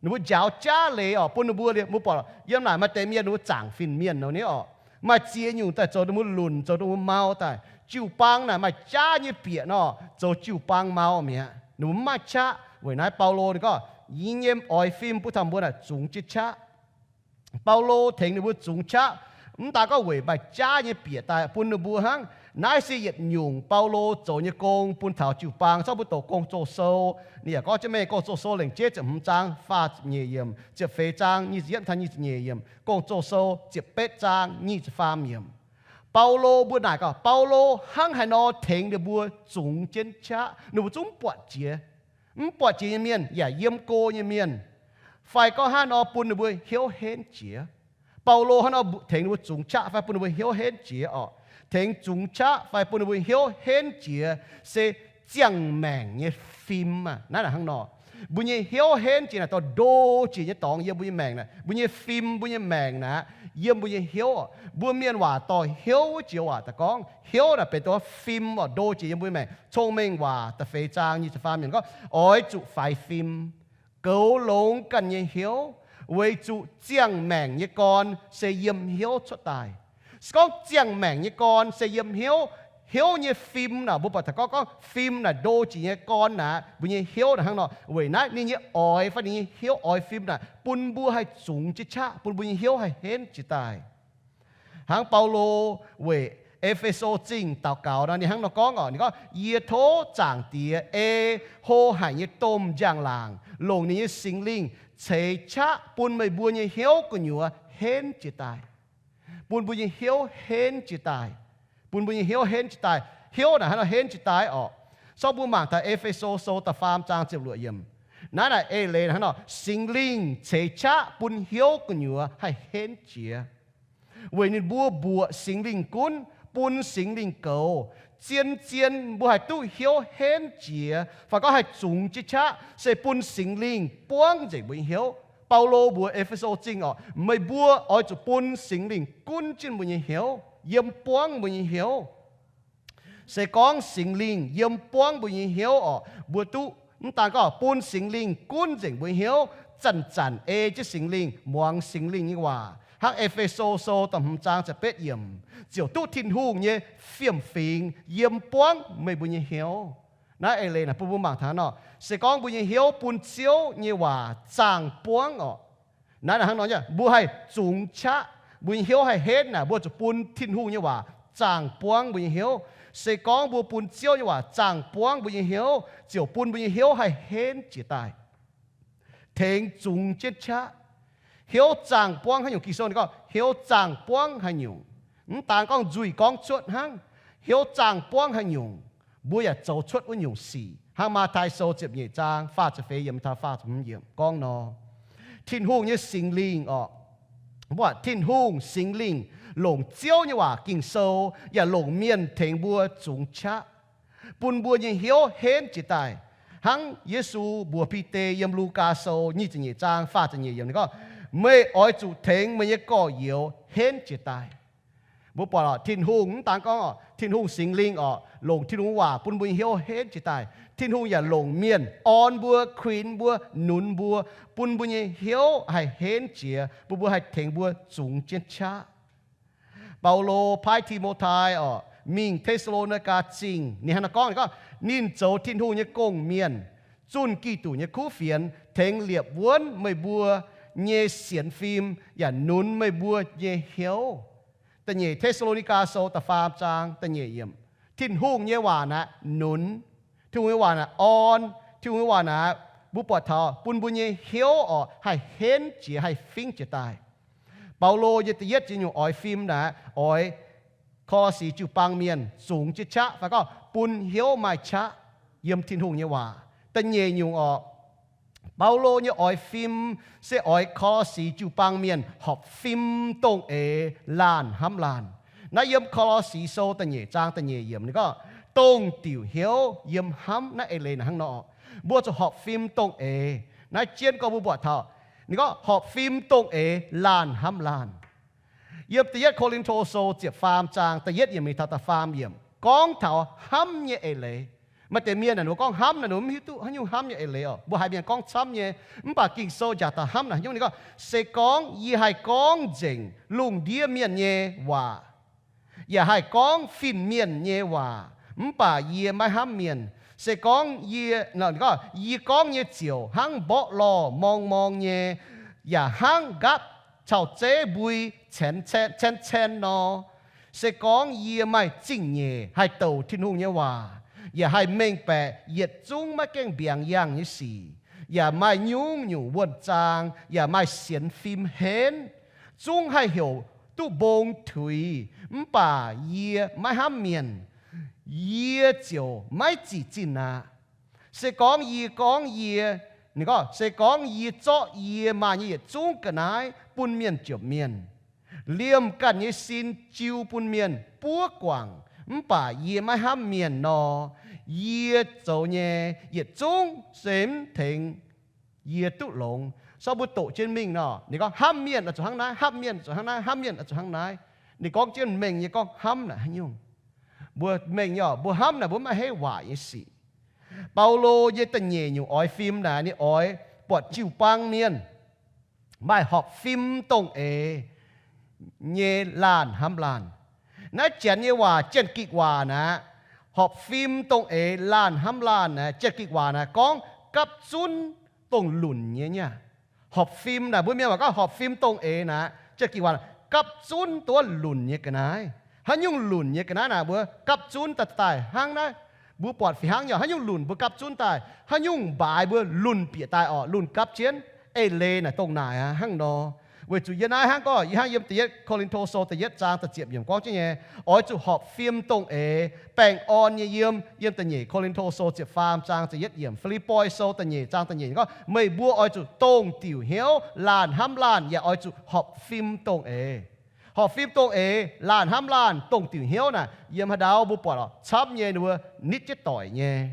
Ninh mbuo njaaux jaav leiz oc, bun ninh mbuo liemh mbuo buatc yiem naaic maaih deix mienh ninh mbuo zaangc fin-mienh nor nyei oc. Maaih ziex nyungc daaih zoux ninh mbuo lunc, zoux ninh mbuo mau daaih. Jiu-baang naaic maaih jaav nyei bieqc nor, zoux jiu-baang mau mi'aqv. Ninh mbuo mv maaih qaqv. Weic naaiv Baulo ninh gorngv, yie nyei oix fim bun taux mbuo naaic zungx jienv qaqv. Baulo tengx ninh mbuo zungx qaqv, mv daan gorngv weic maaih jaav nyei bieqc daaih bun ninh mbuo hnangv. Naaiv se yietc nyungc Baulo zoux nyei gong bun taux jiu-baang. Zorqv mbuo doqc Gong-Zoh Sou, ninh yaac gorngv jienv mengh, Gong-Zoh Sou lengc jeiv ziepc hmz zaang faah ziepc nyeic yiemc, ziepc feix zaang nyic ziepc yietv taux nyic ziepc nyeic yiemc, Gong-Zoh Sou ziepc betv zaang nyic ziepc faam yiemc. Baulo mbuo naaic gorngv Baulo hnangv haaix nor tengx ninh mbuo zungx jienv qaqv, ninh mbuo zungv mv buatc jiex. Mv buatc jiex nyei mienh yaac yiem go nyei mienh, fai gorngv hnangv nor bun ninh mbuo hnyouv henv jiex. Baulo hnangv nor tengx ninh mbuo zungx qaqv fai bun ninh mbuo hnyouv henv jiex oc. Tengx zungx qaqv fai bun ninh mbuo hnyouv henv jiex se ziangh maengc nyei fim aqv. Naaiv hnangv nor, mbuo nyei hnyouv henv jiex naaic, dorh ndo jiex nyei dorngx yiem mbuo nyei maengc naaic, mbuo nyei fim, mbuo nyei maengc naaic, yiem mbuo nyei hnyouv oc. Mbuo mienh waac dorh hnyouv wuov joux waac daaih gorngv, hnyouv naaic benx dongh fim oc, ndo jiex yiem mbuo nyei maengc. Cong-Mengh Waac da'feix zaang nyic ziepc faam yiemc gorngv, oix zuqc faix fim, goux longx ganh nyei hnyouv, weic zuqc ziangh maengc nyei gorn se yiem hnyouv cuotv daaih. Se gorngv ziangh maengc nyei gorn se yiem hnyouv, hnyouv nyei fim naaic, mbuo buatc daaih gorngv, gorngv fim naaic ndo jiex nyei gorn naaic, mbuo nyei hnyouv naaic hnangv nor. Weic naaiv ninh nyei oix fai ninh nyei hnyouv oix fim naaic bun mbuo haih zungx jienv qaqv, bun mbuo nyei hnyouv haih henv jiex daaih. Hnangv Baulo weic E^fe^so Zingh daux gaux nor, ninh hnangv nor gorngv oc, ninh gorngv, Yie tov Zaangc Diex ei hlo haic nyei domh njang-laangc longc ninh nyei Singx Lingh ceix qaqv bun meih mbuo nyei hnyouv gu'nyuoz henv jiex daaih. Bun mbuo nyei hnyouv henv jiex daaih. Bun mbuo nyei hnyouv henv jiex daaih. Hnyouv naaic hnangv nor henv jiex daaih oc. Sorng mbuo mangc taux E^fe^so Sou da'faam zaang ziepc luoqc yiemc. Naaiv naaic eix leiz hnangv nor, Singx Lingh ceix qaqv bun hnyouv gu'nyuoz haih henv jiex. Weic ninh mbuo mbuoqc Singx Lingh gunv, bun Singx Lingh goux. Zien-zien mbuo haih duqv hnyouv henv jiex, fai gorngv haih zungx jienv qaqv, se bun Singx Lingh buangv nzengc mbuo nyei hnyouv. Baulo mbuox E^fe^so Zingh oc, meih mbuo oix zuqc bun Singx Lingh gunv jienv mbuo nyei hnyouv, yiem buangv mbuo nyei hnyouv. Se gorngv Singx Lingh yiem buangv mbuo nyei hnyouv oc, mbuo duqv mv daan gorngv bun Singx Lingh gunv nzengc mbuo nyei hnyouv, zanc-zanc ei jienv Singx Lingh, muangx Singx Lingh nyei waac, hnangv E^fe^so Sou da'hmz zaang ziepc betv yiemc, ziouc duqv Tin-Hungh nyei fiem-fingx yiem buangv meih mbuo nyei hnyouv. Naaiv eix leiz naaic bun mbuo mangc taux nor, se gorngv mbuo nyei hnyouv bun Ziouv nyei waac zaangh buangv oc. Naaiv hnangv nor, mbuo haih zungx qaqv, mbuo nyei hnyouv haih henv naaic, mbuo zuqc bun Tin-Hungh nyei waac zaangh buangv mbuo nyei hnyouv. Se gorngv mbuo bun Ziouv nyei waac zaangh buangv mbuo nyei hnyouv, ziouc bun mbuo nyei hnyouv haih henv jiex daaih, tengx zungx jienv qaqv. Hnyouv zaangh buangv haaix nyungc? Ging-Sou ninh gorngv hnyouv zaangh buangv haaix nyungc? Mv daan gorngv nzuih gorngv cuotv hnangv. Hnyouv zaangh buangv haaix nyungc, mbuo yaac zoux cuotv wuov nyungc sic. Hnangv Matv^tai Sou ziepc nyeic zaang faah ziepc feix yiemc taux faah ziepc hmz yiemc gorngv nor, Tin-Hungh nyei Singx Lingh oc, mbuo Tin-Hungh Singx Lingh longc Ziouv nyei waac Ging-Sou yaac longc mienh tengx mbuo zungx qaqv, bun mbuo nyei hnyouv henv jiex daaih. Hnangv Yesu mbuox Bide yiem Lugaa Sou nyic ziepc nyeic zaang faah ziepc nyeic yiemc, ninh gorngv, meih oix zuqc tengx meih nyei gorx-youz henv jiex daaih. Mbuo buatc oc, Tin-Hungh mv daan gorngv oc, Tin-Hungh Singx Lingh oc, longc Tin-Hungh waac bun mbuo nyei hnyouv henv jiex daaih. Tin-Hungh yaac longc mienh orn mbuo, kuinx mbuo, nunz mbuo, bun mbuo nyei hnyouv haih henv jiex, bun mbuo haih tengx mbuo zungx jienv qaqv. Baulo paaiv Ti^mo^tai oc mingh Te^saa^lo^ni^gaa Zingh, ninh hnangv naaiv gorngv, ninh gorngv, ninh zoux Tin-Hungh nyei gong-mienh, zunh Giduc nyei kuv fienx, tengx liepc wuonv meih mbuo nyei sienx fim yaac nunz meih mbuo nyei hnyouv. Da'nyeic Te^saa^lo^ni^gaa Sou da'faam zaang da'nyeic yiemc. Tin-Hungh nyei waac naaiv nunz. Tin-Hungh nyei waac naaiv orn. Tin-Hungh nyei waac naaiv mbuo buatc taux bun mbuo nyei hnyouv orqc haih henv jiex, haih fingv jiex daaih. Baulo nyei da'yietv jiex nyungc oix fim naaiv oix Ko^lo^si jiu-baang mienh zungx jienv qaqv fai gorngv bun hnyouv maaih qaqv yiem Tin-Hungh nyei waac. Da'nyeic nyungc orqc, Baulo nyei oix fim se oix Ko^lo^si jiu-baang mienh horpc fim dongh eix, laanh hnamv laanh. Naaiv yiem Ko^lo^si Sou da'nyeic zaang da'nyeic yiemc ninh gorngv, dongh diuc hnyouv yiem hnamv. Naaiv eix leiz naaic hnangv nor, mbuo zuqc horpc fim dongh eix. Naaiv jienv gorngv mbuo buatc taux ninh gorngv horpc fim dongh eix, laanh hnamv laanh. Yiem da'yietv Ko^lin^to Sou ziepc faam zaang da'yietv yiemc mingh taux da'faam yiemc gorngv taux hnamv nyei eix leiz. Maaih deix mienh naaic ninh mbuo gorngv hnamv naaic ninh mbuo mv hiuv duqv haaix nyungc hnamv nyei eix leiz orqc. Mbuo haiz mienh gorngv camv nyei, mv baac Ging-Sou njaaux taux hnamv naaic haaix nyungc. Ninh gorngv, se gorngv yie haih gorngv nzengc lungh ndiev mienh nyei waac, yaac haih gorngv fin-mienh nyei waac, mv baac yie maiv hnamv mienh. Se gorngv yie, yie gorngv nyei ziouc hnangv mborqv lorh morng morng nyei, yaac hnangv nqaapv cau-zeiv mbui caen caen nor. Se gorngv yie maaih zingh nyeic haih douc Tin-Hungh nyei waac, yaac haih mengh baeqc yietc zungv maiv gaengh mbiaangx yangh nyei sic, yaac maaih nyungc-nyungc wuonh zaang, yaac maaih sienx fim henv, zungv haih heuc duqv mbong tuix, mv baac yie maiv hnamv mienh, yie ziouc maiv zic zinh aqv. Se gorngv yie gorngv yie, ninh gorngv, se gorngv yie zorqv yie maaih nyei yietc zungv ga'naaiv bun mienh jomc mienh, liemh ganh nyei sin jiu bun mienh buov guangc, mv baac yie maiv hnamv mienh nor, yie zoux nyei yietc zungv se mv tengx yie duqv longx. Sorv mbuo doqc jienv mingh nor, ninh gorngv hnamv mienh oix zuqc hnangv naaiv, hnamv mienh oix zuqc hnangv naaiv, hnamv mienh oix zuqc hnangv naaiv. Ninh gorngv jienv mengh nyei gorngv hnamv naaic haaix nyungc. Mbuo mengh nyei orqc, mbuo hnamv naaic mbuo maiv heiv waac nyei sic. Baulo nyei da'nyeic nyungc oix fim naaic ninh oix buatc jiu-baang mienh maaih horpc fim dongh eix nyei laanh hnamv laanh. Naaiv janx nyei waac, Janx-Gikc waac naaic, horpc fim dongh eix laanh hnamv laanh naaic, Janx-Gikc waac naaic gorngv gapv zunv dongh lunc nyei niaa. Horpc fim naaic mbuo mienh waac gorngv horpc fim dongh eix naaic, Janx-Gikc waac gapv zunv duqv lunc nyei ga'naaiv. Haaix nyungc lunc nyei ga'naaiv naaic mbuo gapv zunv daaih daaih hnangv naaiv. Mbuo buatc fih hnangv nyei, haaix nyungc lunc mbuo gapv zunv daaih, haaix nyungc mbaaix mbuo lunc bieqc daaih orqc, lunc gapv jienv. Eix leiz naaic dongh naaic aqv hnangv nor. Weic zuqc yie naaiv hnangv gorngv, yie hnangv yiem da'yietv Ko^lin^to Sou da'yietv zaang da'ziepc yiemc gorngv jienv nyei, oix zuqc horpc fim dongh eix, baengh orn nyei yiem. Yiem da'nyeic Ko^lin^to Sou ziepc faam zaang da'yietv yiemc, Fi^lipv^poi Sou da'nyeic zaang da'nyeic gorngv, meih mbuo oix zuqc dongh diuc hnyouv, laanh hnamv laanh, yaac oix zuqc horpc fim dongh eix. Horpc fim dongh eix, laanh hnamv laanh, dongh diuc hnyouv naaic, yiem haaix ndau mbuo buatc orqc, camv nyei ninh mbuo nitv jienv doic nyei.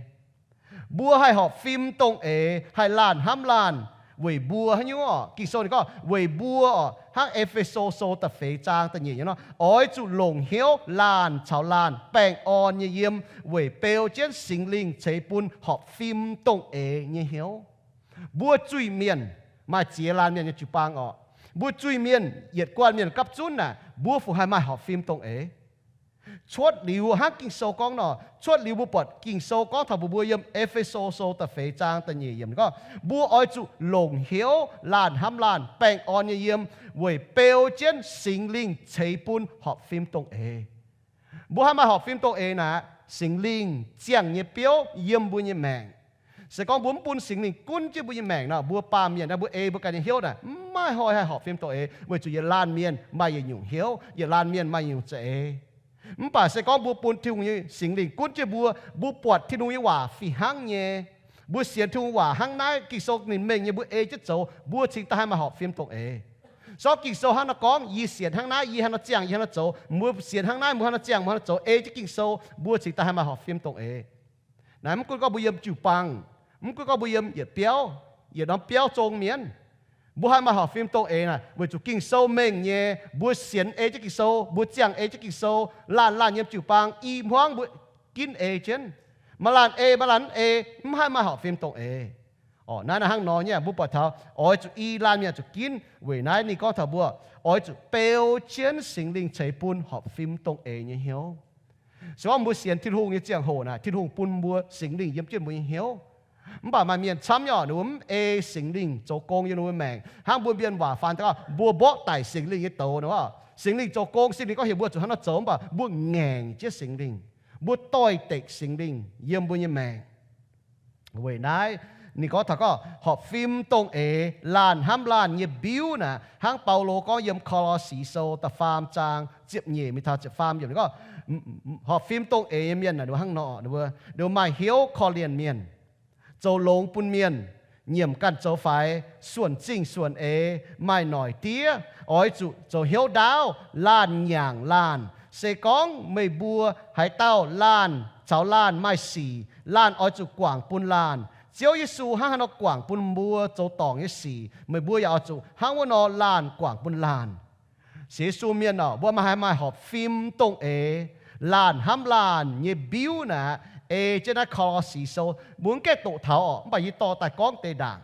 Mbuo haih horpc fim dongh eix, haih laanh hnamv laanh, weic mbuo haaix nyungc orqc? Ging-Sou ninh gorngv weic mbuo orqc, hnangv E^fe^so Sou da'feix zaang da'nyeic nyei nor, oix zuqc longc hnyouv laanh caux laanh baengh orn nyei yiem, weic beu jienv Singx Lingh ceix bun horpc fim dongh eix nyei hnyouv. Mbuo zuiz-mienh maaih ziex laanh mienh nyei jiu-baang orqc. Mbuo zuiz-mienh yietc guanh mienh gapv zunv naaic, mbuo fungc haih maaih horpc fim dongh eix? Cuotv liuz hnangv Ging-Sou gorngv nor, cuotv liuz mbuo buatc Ging-Sou gorngv taux mbuox mbuo yiem E^fe^so Sou da'feix zaang da'nyeic yiemc gorngv, mbuo oix zuqc longc hnyouv laanh hnamv laanh baengh orn nyei yiem, weic beu jienv Singx Lingh ceix bun horpc fim dongh eix. Mbuo haih maaih horpc fim dongh eix naaic, Singx Lingh ziangh nyei biouv yiem mbuo nyei maengc. Se gorngv mbuo mv bun Singx Lingh gunv jienv mbuo nyei maengc nor, mbuo baamh mienh naaiv, mbuo ei mbuo ganh nyei hnyouv naaic, mv maaih hnoi haih horpc fim dongh eix, weic zuqc yietc laanh mienh maaih yietc nyungc hnyouv, yietc laanh mienh maaih yietc nyungc za'eix. Mv baac se gorngv mbuo bun Tin-Hungh nyei Singx Lingh gunv jienv mbuo, mbuo buatc Tin-Hungh nyei waac fih hnangv nyei, mbuo sienx Tin-Hungh waac hnangv naaiv Ging-Sou ninh mengh nyei mbuo ei jienv zoux, mbuo cingx daaih haih maaih horpc fim dongh eix. Sorv Ging-Sou hnangv nor gorngv, yie sienx hnangv naaiv, yie hnangv nor ziangh, yie hnangv nor zoux, mbuo sienx hnangv naaiv, mbuo hnangv nor ziangh, mbuo hnangv nor zoux, ei jienv Ging-Sou, mbuo cingx daaih haih maaih horpc fim dongh eix. Naaiv mv gunv gorngv mbuo yiem jiu-baang, mv gunv gorngv mbuo yiem yietc biauv, yietc norm biauv zong mienh, mbuo haih maaih horpc fim dongh eix naaic, weic zuqc Ging-Sou mengh nyei, mbuo sienx ei jienv Ging-Sou, mbuo ziangh ei jienv Ging-Sou, laanh laanh yiem jiu-baang i hmuangv mbuo ginv ei jienv. Maaih laanh ei, maaih laanh mv ei, mv haih maaih horpc fim dongh eix. Orqc, naaiv naaiv hnangv nor nyei, mbuo buatc taux oix zuqc i laanh mienh zuqc ginv. Weic naaiv ninh gorngv taux mbuo oix zuqc beu jienv Singx Lingh ceix bun horpc fim dongh eix nyei hnyouv. Se gorngv mbuo sienx Tin-Hungh nyei ziangh hoc naaic, Tin-Hungh bun mbuo Singx Lingh yiem jienv mbuo nyei hnyouv. Mv baac maaih mienh camv nyei oc, ninh mbuo mv ei Singx Lingh zoux gong yiem ninh mbuo maengc. Hnangv mbuo mienh waac faan daaih, mbuo mborqv daic Singx Lingh nyei douz nor. Singx Lingh zoux gong, Singx Lingh gorngv heuc mbuo zuqc hnangv nor zoux, mv baac mbuo ngaengc jienv Singx Lingh, mbuo doix-dekc Singx Lingh yiem mbuo nyei maengc. Weic naaiv ninh gorngv taux gorngv horpc fim dongh eix, laanh hnamv laanh nyei mbiuv naaic, hnangv Baulo gorngv yiem Ko^lo^si Sou da'faam zaang ziepc nyeic mingh taux ziepc faam yiemc gorngv, horpc fim dongh eix nyei mienh naaic ninh mbuo hnangv nor, ninh mbuo maaih hnyouv korv-lienh mienh, zoux longx bun mienh, nyiemc ganh zoux faix, suonc zingh suonc eix, maaih noic diev, oix zuqc zoux hnyouv ndaauv, laanh nyaangc laanh. Se gorngv meih mbuo haaix dauh laanh caux laanh maaih sic, laanh oix zuqc guangc bun laanh. Ziouv Yesu hnangv haaix nor guangc bun mbuo zoux dorngc nyei sic, meih mbuo yaac oix zuqc hnangv wuov nor laanh guangc bun laanh. Sienx Yesu mienh oc, mbuo maaih haaix maaih horpc fim dongh eix, laanh hnamv laanh nyei mbiuv naaic, ei jienv naaiv Ko^lo^si Sou, mbuo mv gaengh doqc taux oc, mv baac yie dorh daaih gorngv deix ndaangc.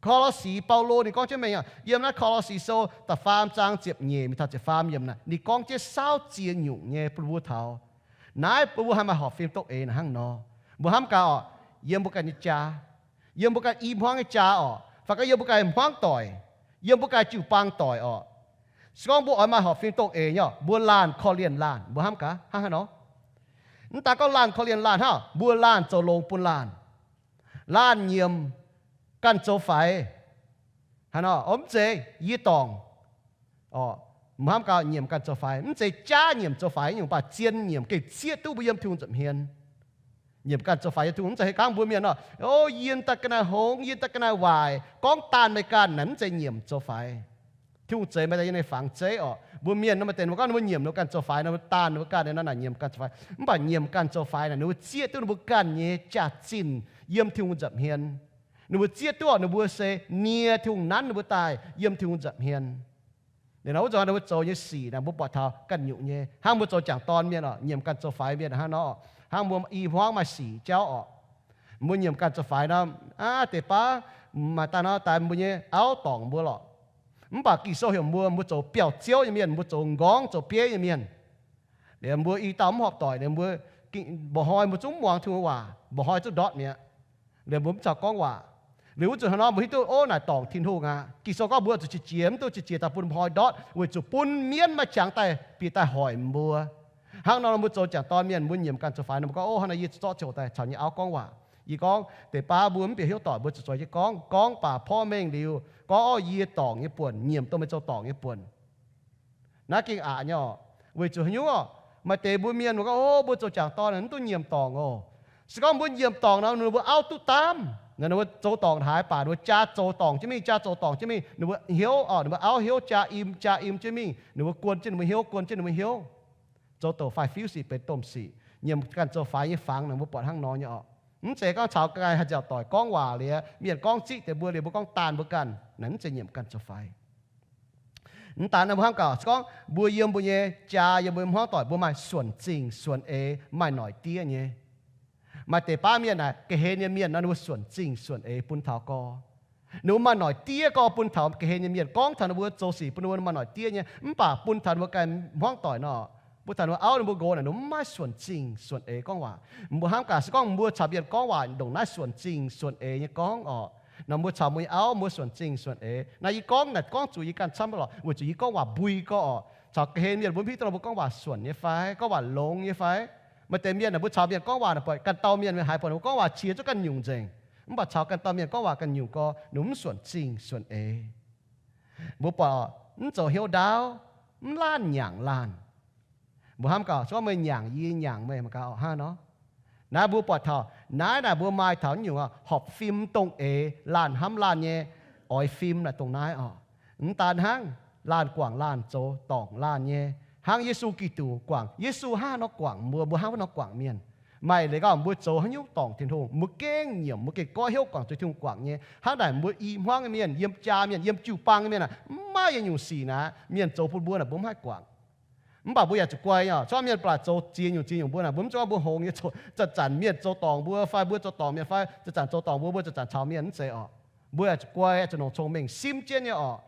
Ko^lo^si, Baulo ninh gorngv jienv mengh, yiem naaiv Ko^lo^si Sou da'faam zaang ziepc nyeic mingh taux ziepc faam yiemc naaic, ninh gorngv jienv saauv ziex nyungc nyei bun mbuo taux. Naaiv bun mbuo haih maaih horpc fim dongh eix naaic hnangv nor. Mbuo hnamv gaax oc, yiem mbuo ganh nyei jaa, yiem mbuo ganh i hmuangv nyei jaa oc, fai gorngv yiem mbuo ganh hmuangv doic, yiem mbuo ganh jiu-baang doic oc. Se gorngv mbuo oix maaih horpc fim dongh eix nyei oc, mbuo laanh korv-lienh laanh, mbuo hnamv gaax hnangv haaix nor. Mv daaih gorngv laanh korv-lienh laanh hnangv, mbuo laanh zoux longx bun laanh, laanh nyiemc ganh zoux faix. Hnangv nor, mv zeiz yie dorngc, mbuo hnamv gaax nyiemc ganh zoux faix, mv zeiz jaav nyiemc zoux faix nyungc, baac zien nyiemc gengh zieqv duqv mbuo yiem Tin-Hungh nza'hmien. Nyiemc ganh zoux faix yiem Tin-Hungh, mv zeiz haaix kangv mbuo mienh nor, o, yie daaih ga'naaiv hngongx, yie daaih ga'naaiv waaic, gorngv daanh meih ganh naaic, mv zeiz nyiemc zoux faix. Tin-Hungh zeix meih daaih yiem naaiv fangx zeiv oc. Mbuo mienh nor maaih deix ninh mbuo gorngv ninh mbuo nyiemc ninh mbuo ganh zoux faix, ninh mbuo daanh ninh mbuo ganh zoux faix. Mv baac nyiemc ganh zoux faix naaic, ninh mbuo zieqv duqv ninh mbuo ganh nyei jaax-zinh yiem Tin-Hungh nza'hmien. Ninh mbuo zieqv duqv ninh mbuo se nie Tin-Hungh nanv ninh mbuo daaih yiem Tin-Hungh nza'hmien. Liuz nor wuov zanc ninh mbuo zoux nyei sic naaic, mbuo buatc taux ganh nyungc nyei. Hnangv mbuo zoux jangc dorn mienh oc, nyiemc ganh zoux faix mienh hnangv nor, hnangv mbuo i hmuangv maaih sic jauv oc, mbuo nyiemc ganh zoux faix nor, aav, deix baav maaih daaih nor daaih mbuo nyei auv dorngc mbuo lorqc. Mv baac Ging-Sou heuc mbuo, mbuo zoux biauv-ziouv nyei mienh, mbuo zoux m'nqorngv zoux bieiv nyei mienh. Liuz mbuo i dauh mv horpc doic, liuz mbuo mba'hnoi mbuo zungv mv muangx Tin-Hungh waac, mba'hnoi zungv ndortv mi'aqv. Liuz mbuo mv caux gorngv waac. Liuz wuov zanc hnangv nor mbuo hiuv duqv, o, naaic dorngc Tin-Hungh aqv. Ging-Sou gorngv mbuo zuqc qiex jiez, mv duqv qiex jiez daaih bun mba'hnoi ndortv, weic zuqc bun mienv maaih qangx daaih bieqc daaih hoic mbuo. Hnangv nor mbuo zoux jangc dorn mienh, mbuo nyiemc ganh zoux faix nor, mbuo gorngv, o, hnangv nor yie zorqv ziouc daaih caux nyei auv gorngv waac. Yie gorngv, deix baav mbuo mv bieqc hnyouv doic, mbuo zuqc zoux jienv gorngv, gorngv baac porv mengh liuz, gorngv, o, yie dorngc nyei buonc nyiemc dongh meih zoux dorngc nyei buonc. Naaiv gengh aqc nyei oc. Weic zuqc haaix nyungc oc? Maaih deix mbuo mienh mbuo gorngv, o, mbuo zoux jangc dorn mv duqv nyiemc dorngc oc. Se gorngv mbuo nyiemc dorngc nor, ninh mbuo auv duqv daamv. Ninh mbuo zoux dorngc haaix baac ninh mbuo jaa zoux dorngc jienv mingh, jaa zoux dorngc jienv mingh. Ninh mbuo hnyouv oc, ninh mbuo auv hnyouv jaa im, jaa im jienv mingh. Ninh mbuo guon jienv ninh mbuo hnyouv, guon jienv ninh mbuo hnyouv. Zoux douc faix fiuv sic benx domh sic. Nyiemc ganh zoux faix nyei fangx naaic mbuo buatc hnangv nor nyei oc. Mv zeiz gorngv caux ganh haih nziaauc doic gorngv waac liuz, mienh gorngv ziqv deix mbuo liuz mbuo gorngv daanh mbuo ganh, naaic mv zeiz nyiemc ganh zoux faix. Mv daan naaiv mbuo hnamv gaax, se gorngv mbuo yiem mbuo nyei jaa, yiem mbuo nyei hmuangv doic, mbuo maaih suonc zingh suonc eix, maaih noic diev nyei. Maaih deix baav mienh naaic, ga'hlen nyei mienh nor, ninh mbuo suonc zingh suonc eix bun taux gorx. Ninh mbuo maaih noic diev gorx bun taux ga'hlen nyei mienh, gorngv taux ninh mbuo zoux sic bun ninh mbuo maaih noic diev nyei, mv baac bun taux ninh mbuo ganh hmuangv doic nor, bun taux ninh mbuo auv ninh mbuo nqox naaic, ninh mbuo mv maaih suonc zingh suonc eix gorngv waac. Mbuo hnamv gaax, se gorngv mbuo caux mienh gorngv waac ndongc naaiv suonc zingh suonc eix nyei gorngv oc, nor mbuo caux mbuo nyei auv mbuo suonc zingh suonc eix. Naaiv yie gorngv naaic gorngv zuqc yie ganh camv lorqc, weic zuqc yie gorngv waac mbui gorx oc. Caux ga'hlen mienh mbuo mv hiuv duqv nor mbuo gorngv waac suonc nyei fai, gorngv waac longx nyei fai. Maaih deix mienh naaic mbuo caux mienh gorngv waac naaic buatc ganh dauh mienh haiz buatc ninh mbuo gorngv waac qiex zungv ganh nyungc nzengc. Mv baac caux ganh dauh mienh gorngv waac ganh nyungc gorx, ninh mv suonc zingh suonc eix. Mbuo buatc mv zoux hnyouv ndaauv, mv laanh nyaangc laanh. Mbuo hnamv gaax, se gorngv meih nyaangc yie, yie nyaangc meih, mangc gaax oc, hnangv nor. Naaiv mbuo buatc taux naaiv naaic mbuo maaih taux nyungc horpc fim dongh eix, laanh hnamv laanh nyei oix fim naaic dongh naaiv oc. Mv daan hnangv, laanh guangc laanh zoux dorngc laanh nyei, hnangv Yesu Giduc guangc. Yesu hnangv haaix nor guangc mbuo, mbuo hnangv wuov nor guangc mienh. Maaih leiz gorngv mbuo zoux haaix nyungc dorngc Tin-Hungh, mbuo gengh nyiemc, mbuo gengh goiv hnyouv guangc zuiz Tin-Hungh guangc nyei. Hnangv naaic mbuo i hmuangv nyei mienh, yiem jaa mienh, yiem jiu-baang nyei mienh aah, mv maaih yietc nyungc sic naaic mienh zoux bun mbuo naaic mbuo mv haih guangc. Mv baac mbuo yaac zuqc guai nyei oc. Cuotv mienh ba'laqc zoux ziex nyungc ziex nyungc mbuo naaic, mbuo mv zeiz gorngv mbuo hngongx nyei, zanc-zanc mienh zoux dorngc mbuo fai mbuo zoux dorngc mienh fai zanc-zanc zoux dorngc mbuo, mbuo zanc-zanc caux mienh, mv zeiz oc. Mbuo yaac zuqc guai, zuqc nongc cong-mengh simv jienv nyei oc.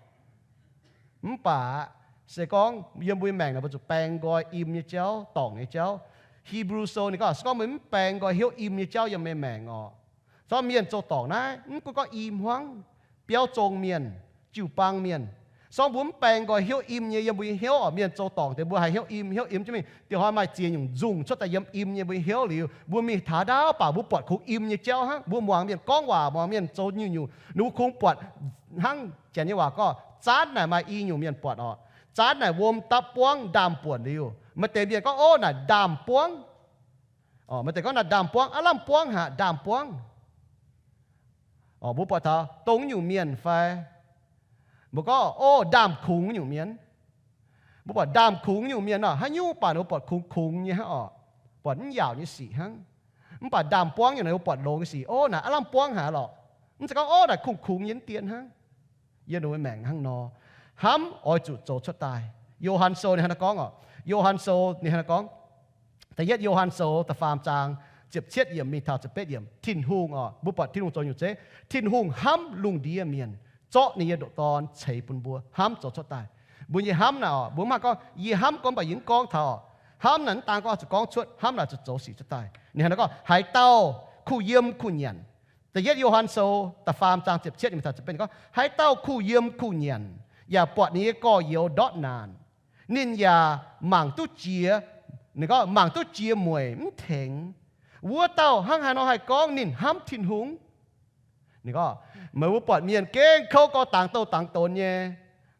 Mv baac se gorngv yiem mbuo nyei maengc naaic mbuo zuqc baeng nqoi im nyei jauv, dorngc nyei jauv. Hipv^lu Sou ninh gorngv, se gorngv meih mv baeng nqoi hnyouv im nyei jauv yiem meih maengc oc, Sorng mienh zoux dorngc naaiv, mv gunv gorngv i hmuangv, biauv zong mienh, jiu-baang mienh, sorng mbuo mv baeng nqoi hnyouv im nyei yiem mbuo nyei hnyouv oc. Mienh zoux dorngc deix mbuo haih hnyouv im, hnyouv im jienv mingh. Dieh hnoi maaih ziex nyungc nzungh cuotv daaih yiem im nyei mbuo nyei hnyouv liuz, mbuo mingh taux ndaauv baac mbuo buatc kungx im nyei jauv hnangv. Mbuo muangx mienh gorngv waac, muangx mienh zoux nyungc-nyungc, ninh mbuo kungx buatc hnangv. Janx nyei waac gorngv, zaanv naaic maaih i nyungc mienh buatc oc. Zaanv naaic wuom dapv buangv ndaamv-buonc liuz, maaih deix mienh gorngv, ov, naaic ndaamv-buangv. Maaih deix gorngv naaic ndaamv-buangv, aav lamh buangv haic, ndaamv-buangv. Mbuo buatc taux dongh nyungc mienh fai mbuo gorngv, ov, ndaamv-kungx nyungc mienh. Mbuo buatc ndaamv-kungx nyungc mienh nor, haaix nyungc baac ninh mbuo buatc kungx kungx nyei hnangv oc. Buatc mv yaauc nyei sic hnangv. Mv baac ndaamv-buangv nyungc naaic mbuo buatc longx nyei sic. Ov, naaic aav lamh buangv haic lorqc. Mv zeiz gorngv, ov, naaic kungx kungx nyei dieh hnangv. Yiem ninh mbuo maengc hnangv nor, hnamv oix zuqc zoux cuotv daaih. Yo^han Sou ninh hnangv naaiv gorngv oc. Yo^han Sou ninh hnangv naaiv gorngv, da'yietv Yo^han Sou da'faam zaang ziepc cietv yiemc mingh taux ziepc betv yiemc. Tin-Hungh oc, mbuo buatc Tin-Hungh zoux nyungc zeiv. Tin-Hungh hnamv lungh ndiev mienh, zorqv ninh nyei ndoqc Dorn ceix bun mbuo, hnamv zoux cuotv daaih. Mbuo nyei hnamv naaic oc, mbuo mv haih gorngv yie hnamv gorngv, mv baac yie mv gorngv taux oc. Hnamv naaic mv daan gorngv zuqc gorngv cuotv, hnamv naaic zuqc zoux sic cuotv daaih. Ninh hnangv naaiv gorngv, haaix dauh kuh yiem kuh nyanc. Da'yietv Yo^han Sou da'faam zaang ziepc cietv yiemc taux ziepc betv gorngv, haaix dauh kuh yiem kuh nyanc, yaac buatc ninh nyei gorx-youz ndortv naanc, ninh yaac mangc duqv jiex, ninh gorngv mangc duqv jiex mueic mv tengx, wuov dauh hnangv haaix nor haih gorngv ninh hnamv Tin-Hungh? Ninh gorngv, meih mbuo buatc mienh gengh kouv gorx dangx douh dangx donx nyei,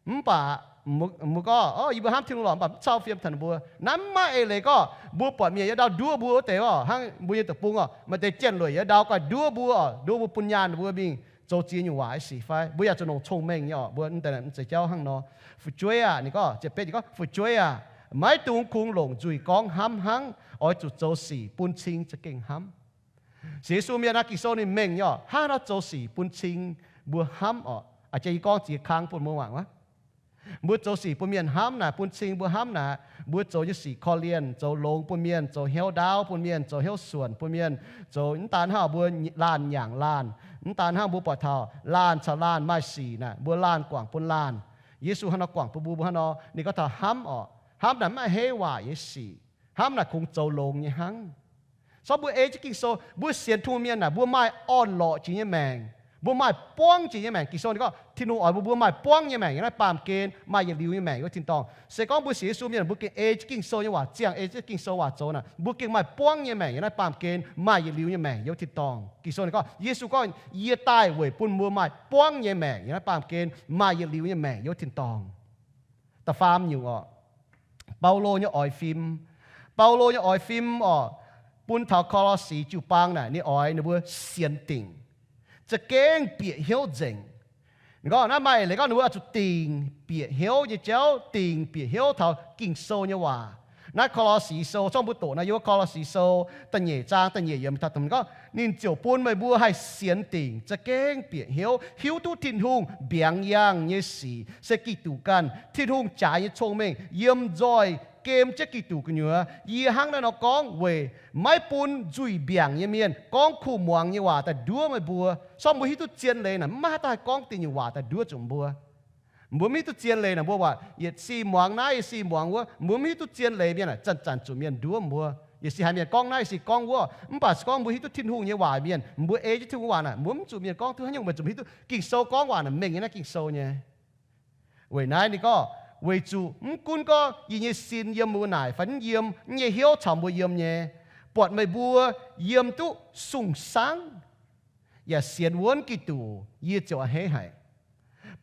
mv baac mbuo gorngv, ov, yie mbuo hnamv Tin-Hungh lorqc, mv baac mv cau fiem taux ninh mbuo. Naaiv mv maaih eix leiz gorngv mbuo buatc mienh yiem ndau nduov mbuo wuov deix oc, hnangv mbuo nyei deic-bung oc, maaih deix jien-lueic yiem ndau guanh nduov mbuo oc, nduov mbuo bun nyaanh mbuo mingh zoux ziex nyungc waac nyei sic fai? Mbuo yaac zuqc longc cong-mengh nyei oc. Mbuo deix mv zeiz jauv hnangv nor. Fu'jueiv aah, ninh gorngv, ziepc betv ninh gorngv, fu'jueiv aah, maiv dungx kungx longc nzuih gorngv hnamv hnangv, oix zuqc zoux sic bun cing za'gengh hnamv. Sienx Yesu mienh naaiv Ging-Sou ninh mengh nyei oc, hnangv haaix nor zoux sic bun cing mbuo hnamv oc. A'jang yie gorngv ziex kang bun mbuo mangc wuov. Mbuo zoux sic bun mienh hnamv naaic, bun cing mbuo hnamv naaic, mbuo zoux nyei sic korv-lienh, zoux longx bun mienh, zoux hnyouv ndaauv bun mienh, zoux hnyouv suonc bun mienh, zoux mv daan hnangv mbuo laanh nyaangc laanh, mv daan hnangv mbuo buatc taux laanh caux laanh maaih sic naaic, mbuo laanh guangc bun laanh. Yesu hnangv nor guangc bun mbuo, mbuo hnangv nor. Ninh gorngv taux hnamv oc, hnamv naaic mv maaih heiv waac nyei sic. Hnamv naaic kungx zoux longx nyei hnangv. Sorng mbuo ei jienv Ging-Sou, mbuo sienx Tin-Hungh mienh naaic, mbuo maaih orn-lorqc jiex nyei maengc, mbuo maaih buangv jiex nyei maengc. Ging-Sou ninh gorngv Tin-Hungh oix mbuo, mbuo maaih buangv nyei maengc yiem naaiv baamh gen, maaih yietc liuz nyei maengc yiem wuov tin-dorngh. Se gorngv mbuo sienx Yesu mienh, mbuo gengh ei jienv Ging-Sou nyei waac, ziangh ei jienv Ging-Sou waac zoux naaic, mbuo gengh maaih buangv nyei maengc yiem naaiv baamh gen, maaih yietc liuz nyei maengc yiem wuov tin-dorngh. Ging-Sou ninh gorngv Yesu gorngv, yie daaih weic bun mbuo maaih buangv nyei maengc yiem naaiv baamh gen, maaih yietc liuz nyei maengc yiem wuov tin-dorngh. Da'faam nyungc oc, Baulo nyei oix fim. Baulo nyei oix fim oc, bun taux Ko^lo^si jiu-baang naaic, ninh oix ninh mbuo sienx dingc, za'gengh bieqc hnyouv nzengc. Ninh gorngv naaiv maaih eix leiz gorngv ninh mbuo oix zuqc dingc bieqc hnyouv nyei jauv, dingc bieqc hnyouv taux Ging-Sou nyei waac. Naaiv Ko^lo^si Sou, zorngv mbuo doqc naaiv yiem Ko^lo^si Sou da'nyeic zaang da'nyeic yiemc taux da'hmz gorngv, ninh ziouc bun meih mbuo haih sienx dingc, za'gengh bieqc hnyouv, hiuv duqv Tin-Hungh mbiaangx yangh nyei sic se Giduc ganh, Tin-Hungh jaaix nyei cong-mengh yiem nzoih gem jienv Giduc gu'nyuoz. Yie hnangv naaiv nor gorngv weic maiv bun nzuih mbiaangc nyei mienh gorngv kuh muangx nyei waac daaih nduov meih mbuo. Sorng mbuo hiuv duqv zien leiz naaic, maiv maaih haaix dauh haih gorngv dingc nyungc waac daaih nduov zuqc mbuo. Mbuo mv hiuv duqv zien leiz naaic, mbuo waac yietc sic muangx naaiv, yietc sic muangx wuov, mbuo mv hiuv duqv zien leiz mienh naaic, zanc-zanc zuqc mienh nduov mbuo. Yietc sic haiz mienh gorngv naaiv, yietc sic gorngv wuov, mv baac se gorngv mbuo hiuv duqv Tin-Hungh nyei waac mienh, mbuo ei jienv Tin-Hungh waac naaic, mbuo mv zuqc mienh gorngv duqv haaix nyungc, mbuo zuqc hiuv duqv Ging-Sou gorngv waac naaic mengh nyei naaiv Ging-Sou nyei. Weic naaiv ninh gorngv, weic zuqc mv gunv gorngv yie nyei sin yiem mbuo naaic fai mv yiem, yie nyei hnyouv caux mbuo yiem nyei, buatc meih mbuo yiem duqv sung-sangv yaac sienx wuonv Giduc, yie ziouc a'hneiv haic.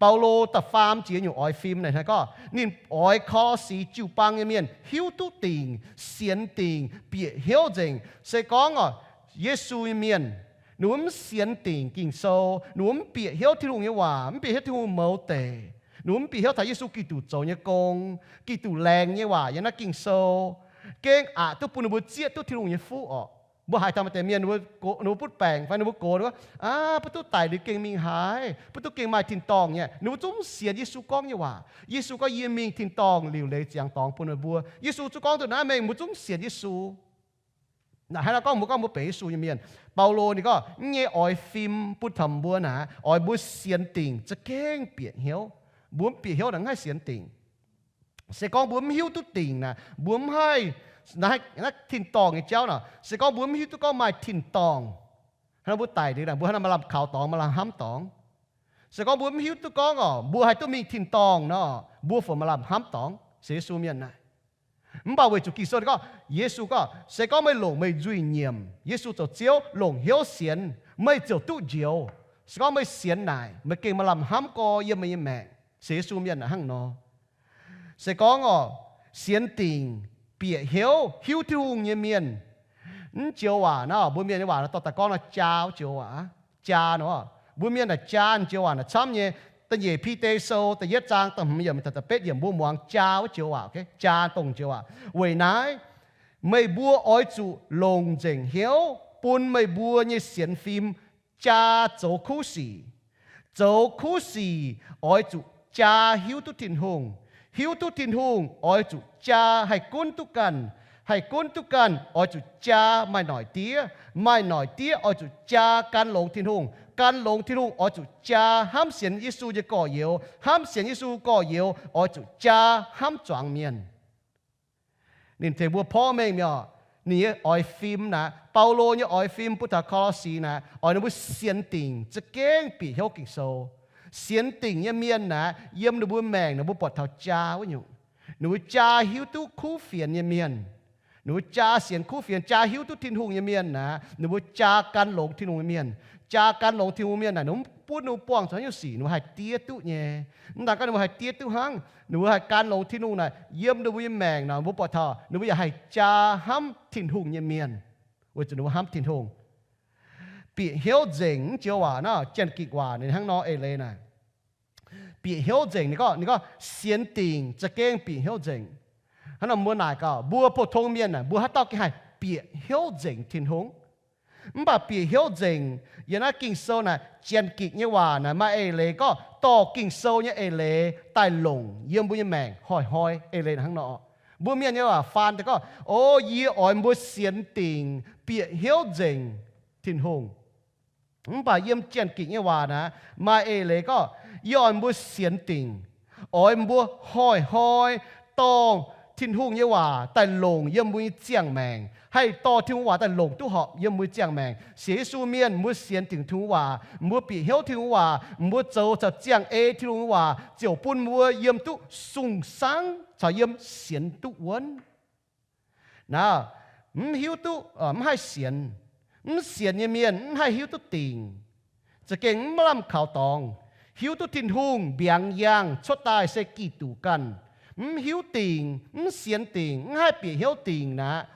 Baulo da'faam jiex nyungc oix fim naaic hnangv gorngv, ninh oix Ko^lo^si jiu-baang nyei mienh hiuv duqv dingc, sienx dingc, bieqc hnyouv nzengc. Se gorngv oc, Yesu nyei mienh, ninh mbuo mv sienx dingc Ging-Sou, ninh mbuo mv bieqc hnyouv Tin-Hungh nyei waac, mv bieqc hnyouv Tin-Hungh mouz deic, ninh mbuo mv bieqc hnyouv taux Yesu Giduc zoux nyei gong, Giduc laengz nyei waac yiem naaiv Ging-Sou, gengh aqc duqv bun ninh mbuo zieqv duqv Tin-Hungh nyei fuqv oc. Mbuo haiz taux maaih deix mienh, ninh mbuo butv baengc fai ninh mbuo gox, aav, mbuo duqv daic liuz gengh mingh haaix, mbuo duqv gengh maaih tin-dorngh nyei. Ninh mbuo zungv mv sienx Yesu gorngv nyei waac. Yesu gorngv, yie mingh tin-dorngh liuc leiz ziangx dorngx bun meih mbuo. Yesu zungv gorngv duqv naaiv mengh, mbuo zungv mv sienx Yesu. Naaic hnangv nor gorngv mbuo, gorngv mbuo benx Yesu nyei mienh. Baulo ninh gorngv, yie nyei oix fim bun taux mbuo naaic, oix mbuo sienx dingc za'gengh bieqc hnyouv. Mbuo mv bieqc hnyouv naaic mv haih sienx dingc. Se gorngv mbuo mv hiuv duqv dingc naaic, mbuo mv haih, naaiv tin-dorngh nyei jauv naaic, se gorngv mbuo mv hiuv duqv gorngv maaih tin-dorngh, Hnangv mbuo daic liuz naaic, mbuo hnangv naaic maaih lamh kaux dorngx, maaih lamh hnamv dorngx. Se gorngv mbuo mv hiuv duqv gorngv orqc, mbuo haih duqv mingh tin-dorngh nor, mbuo fungc maaih lamh hnamv dorngx sienx Yesu mienh naaic. Mv baac weic zuqc Ging-Sou gorngv, Yesu gorngv, se gorngv meih longc meih nzuih nyiemc, Yesu zoux Ziouv, longc hnyouv sienx, meih ziouc duqv njoux. Se gorngv meih sienx naaic, meih gengh maaih lamh hnamv gorx yiem meih nyei maengc. Sienx Yesu mienh naaic hnangv nor. Se gorngv orqc, sienx dingc, bieqc hnyouv hiuv Tin-Hungh nyei mienh, mv joux waac nor, mbuo mienh nyei waac nor dorh daaih gorngv nor jaa wuov joux waac aqv. Jaa nor, mbuo mienh naaic jaa joux waac naaic camv nyei. Da'nyeic Bide Sou da'yietv zaang da'hmz yiemc taux da'betv yiemc mbuo muangx jaa wuov joux waac, jaa dongh joux waac. Weic naaiv, meih mbuo oix zuqc longc nzengc hnyouv bun meih mbuo nyei sienx fim jaa zoux kuv sic. Zoux kuv sic oix zuqc jaa hiuv duqv Tin-Hungh. Hiuv duqv Tin-Hungh oix zuqc jaa haih gunv duqv ganh. Haih gunv duqv ganh oix zuqc jaa maaih noic diev. Maaih noic diev oix zuqc jaa gan longx Tin-Hungh. Gan longx Tin-Hungh oix zuqc jaa hnamv sienx Yesu nyei gorx-youz. Hnamv sienx Yesu gorx-youz oix zuqc jaa hnamv zuangx mienh. Ninh tengx mbuo porv mengh mi'aqv. Ninh nyei oix fim naaic, Baulo nyei oix fim bun taux Ko^lo^si naaic, oix ninh mbuo sienx dingc za'gengh bieqc hnyouv Ging-Sou. Sienx dingc nyei mienh naaic, yiem ninh mbuo maengc ninh mbuo buatc taux jaa wuov nyungc. Ninh mbuo jaa hiuv duqv kuv fienx nyei mienh. Ninh mbuo jaa sienx kuv fienx, jaa hiuv duqv Tin-Hungh nyei mienh naaic, ninh mbuo jaa gan longx Tin-Hungh nyei mienh. Jaa gan longx Tin-Hungh mienh naaic, ninh mbuo bun ninh mbuo buangh zuangx nyungc sic ninh mbuo haih diev duqv nyei. Mv daan gorngv ninh mbuo haih diev duqv hnangv, ninh mbuo haih gan longx Tin-Hungh naaic, yiem ninh mbuo nyei maengc naaic, mbuo buatc taux ninh mbuo yaac haih jaa hnamv Tin-Hungh nyei mienh, weic zuqc ninh mbuo hnamv Tin-Hungh. Bieqc hnyouv nzengc, mv joux waac naaic, Janx-Gikc waac ninh hnangv nor eix leiz naaic, bieqc hnyouv nzengc. Ninh gorngv, ninh gorngv sienx dingc za'gengh bieqc hnyouv nzengc. Hnangv nor mbuo naaic gaax, mbuo pou-tong mienh naaic, mbuo haaix dauh gengh haih bieqc hnyouv nzengc Tin-Hungh? Mv baac bieqc hnyouv nzengc, yiem naaiv Ging-Sou naaic, Janx-Gikc nyei waac naaic maaih eix leiz gorngv dorh Ging-Sou nyei eix leiz daaih longc yiem mbuo nyei maengc hnoi-hnoi. Eix leiz hnangv nor, mbuo mienh nyei waac faan daaih gorngv, O, yie oix mbuo sienx dingc bieqc hnyouv nzengc Tin-Hungh. Mv baac yiem Janx-Gikc nyei waac naaic maaih eix leiz gorngv, yie oix mbuo sienx dingc, oix mbuo hnoi-hnoi dorh Tin-Hungh nyei waac daaih longc yiem mbuo nyei ziangh maengc, haih dorh Tin-Hungh waac daaih longc duqv horpc yiem mbuo nyei ziangh maengc. Sienx Yesu mienh, mbuo sienx dingc Tin-Hungh waac, mbuo bieqc hnyouv Tin-Hungh waac, mbuo zoux caux ziangh ei Tin-Hungh waac, ziouc bun mbuo yiem duqv sung-sangv caux yiem sienx duqv wuonv. Naaiv, mv hiuv duqv, mv haih sienx. Mv sienx nyei mienh mv haih hiuv duqv dingc. Za'gengh mv lamh kaux dorngx. Hiuv duqv Tin-Hungh mbiaangx yangh cuotv daaih se Giduc ganh. Mv hiuv dingc, mv sienx dingc, mv haih bieqc hnyouv dingc naaic,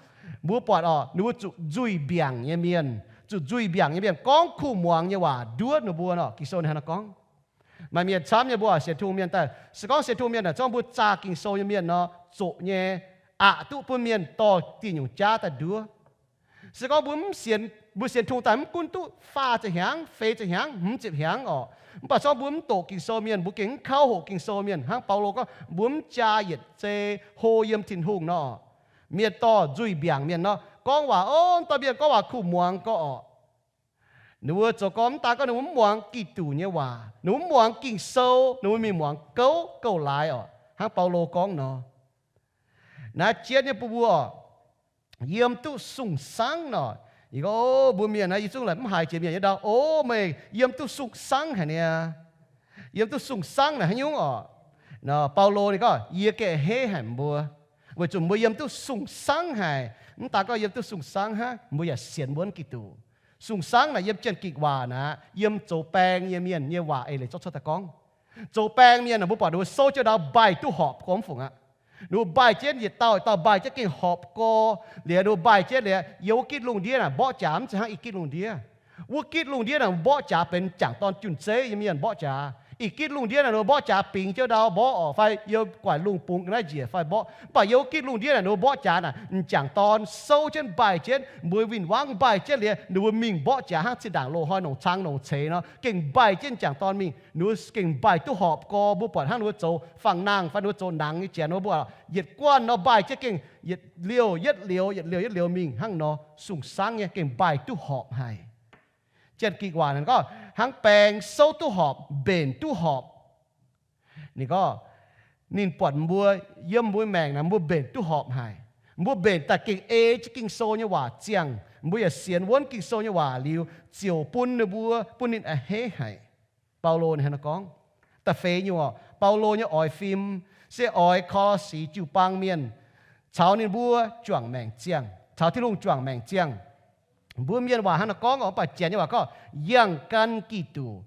mbuo buatc orqc, ninh mbuo zuqc nzuih mbiaangc nyei mienh. Zuqc nzuih mbiaangc nyei mienh gorngv kuh muangx nyei waac nduov ninh mbuo nor. Ging-Sou ninh hnangv naaiv gorngv. Maaih mienh camv nyei mbuo sienx Tin-Hungh mienh daaih, se gorngv sienx Tin-Hungh mienh naaic, zorngv mbuo zaah Ging-Sou nyei mienh nor, zoqc nyei, aqc duqv bun mienh dorh dieh nyungc jaav daaih nduov. Se gorngv mbuo mv sienx, mbuo sienx Tin-Hungh daaih mv gunv duqv faah ziepc hnyangx, feix ziepc hnyangx, hmz ziepc hnyangx orqc, mv baac zorngv mbuo mv doqc Ging-Sou mienh, mbuo gengh mv kauv hoqc Ging-Sou mienh. Hnangv Baulo gorngv, mbuo mv jaa yietc zei hlo yiem Tin-Hungh nor, mienh dorh nzuih mbiaangc mienh nor, gorngv waac, o, dauh mienh gorngv waac kuh muangx gorx orqc. Ninh mbuo zoux gorngv mv daan gorngv ninh mbuo mv muangx Giduc nyei waac, ninh mbuo mv muangx Ging-Sou, ninh mbuo mingh muangx gouv gouv laaix orqc. Hnangv Baulo gorngv nor, naaiv jienv nyei bun mbuo orqc, yiem duqv sung-sangv nor. Yie gorngv, o, mbuo mienh naaiv, yie zungv laaix mv haiz jiex mienh nyei ndau, o, meih yiem duqv sung-sangv haic niaa. Yiem duqv sung-sangv naaic haaix nyungc orqc? Nor Baulo ninh gorngv, yie gengh a'hneiv haic mbuo, weic zuqc mbuo yiem duqv sung-sangv haic. Mv daan gorngv yiem duqv sung-sangv hnangv, mbuo yaac sienx wuonv Giduc. Sung-sangv naaic yiem Janx-Gikc waac naaic, yiem zoux baeng nyei mienh nyei waac eix leiz zorqv cuotv daaih gorngv. Zoux baeng mienh naaic, mbuo buatc ninh mbuo souv jienv ndau mbaih duqv horpc gormx fungc aqv. Ninh mbuo mbaih jienv yietc dauh yietc dauh mbaih jienv gengh horpc gorx. Liuz ninh mbuo mbaih jienv liuz, yiem wuov gitv lungh ndiev naaic mborqv jaax mv zeiz hnangv ih gitv lungh ndiev. Wuov gitv lungh ndiev naaic mborqv jaax benx jangc dorn junh zeiv nyei mienh mborqv jaax. Ih gitv lungh ndiev naaic ninh mbuo mborqv jaax bingx jienv ndau mborqv orqc, fai yiem guaaic lungh bungx ga'naaiv njiec fai mborqv. Mv baac yiem wuov gitv lungh ndiev naaic ninh mbuo mborqv jaax naaic, m'jangc dorn souv jienv mbaih jienv, mbuo win-wangv mbaih jienv liuz, ninh mbuo mingh mborqv jaax hnangv zinh ndaangc loz-hnoi nongc cang nongc ceix nor, gengh mbaih jienv m'jangc dorn mingh. Ninh mbuo gengh mbaih duqv horpc gorx. Mbuo buatc hnangv ninh mbuo zoux fangx-nangh fai ninh mbuo zoux nangx nyei janx, mbuo buatc yietc guanh nor mbaih jienv gengh yietc liouh yietc liouh, yietc liouh yietc liouh mingh hnangv nor, sung-sangv nyei gengh mbaih duqv horpc haic. Janx-Gikc waac naaic gorngv hnangv baeng souv duqv horpc, mbenc duqv horpc. Ninh gorngv, ninh buatc mbuo yiem mbuo maengc naaic, mbuo mbenc duqv horpc haic. Mbuo mbenc daaih gengh ei jienv Ging-Sou nyei waac ziangh. Mbuo yaac sienx wuonv Ging-Sou nyei waac liuz, ziouc bun ninh mbuo, bun ninh a'hneiv haic. Baulo ninh hnangv naaiv gorngv. Da'feix nyungc orqc, Baulo nyei oix fim se oix Ko^lo^si jiu-baang mienh caux ninh mbuo juangc maengc ziangh, caux Tin-Hungh juangc maengc ziangh. Mbuo mienh waac hnangv naaiv gorngv orqc, mv baac Janx nyei waac gorngv yangh gan Giduc.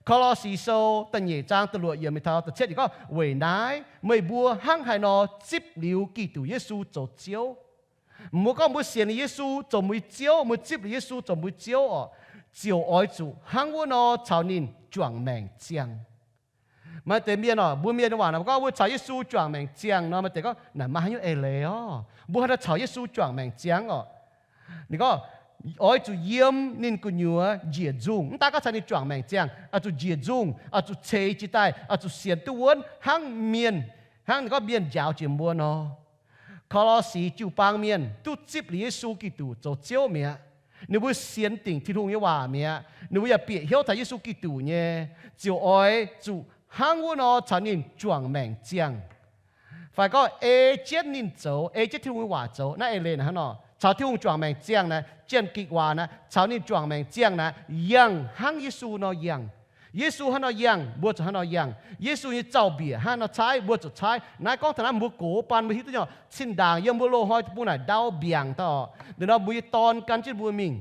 Ko^lo^si Sou da'nyeic zaang da'luoqc yiemc mingh taux da'cietv yiemc gorngv, weic naaiv meih mbuo hnangv haaix nor zipv liuz Giduc Yesu zoux Ziouv. Mbuo gorngv mbuo sienx liuz Yesu zoux mbuo nyei Ziouv, mbuo zipv liuz Yesu zoux mbuo nyei Ziouv orqc, ziouc oix zuqc hnangv wuov nor caux ninh juangc maengc ziangh. Maaih deix mienh orqc, mbuo mienh waac naaic gorngv mbuo caux Yesu juangc maengc ziangh nor, maaih deix gorngv naaic maaih haaix nyungc eix leiz orqc, mbuo haaix nor caux Yesu juangc maengc ziangh orqc. Ninh gorngv, oix zuqc yiem ninh gu'nyuoz njiec nzungh. Mv daan gorngv caux ninh juangc maengc ziangh, oix zuqc njiec nzungh, oix zuqc ceix jiez daaih, oix zuqc sienx duqv wuonv hnangv mienh, hnangv ninh gorngv mienh njaaux jiex mbuo nor. Ko^lo^si jiu-baang mienh duqv zipv liuz Yesu Giduc zoux Ziouv mi'aqv. Ninh mbuo sienx dingc Tin-Hungh nyei waac mi'aqv. Ninh mbuo yaac bieqc hnyouv taux Yesu Giduc nyei, ziouc oix zuqc hnangv wuov nor caux ninh juangc maengc ziangh. Fai gorngv ei jienv ninh zoux, ei jienv Tin-Hungh nyei waac zoux. Naaiv eix leiz naaic hnangv nor, caux Tin-Hungh juangc maengc ziangh naaic, Janx-Gikc waac naaic, caux ninh juangc maengc ziangh naaic, yangh hnangv Yesu nor yangh. Yesu hnangv nor yangh, mbuo zuqc hnangv nor yangh. Yesu nyei zaux-mbiec hnangv nor caaiv, mbuo zuqc caaiv. Naaiv gorngv taux naaiv mbuo gox baan mbuo hiuv duqv nyei orqc, cin-ndaangc yiem mbuo loz-hnoi deic-bung naaic ndau mbiaangc daaih orqc. Liuz nor mbuo nyei dorn gan jienv mbuo mingh.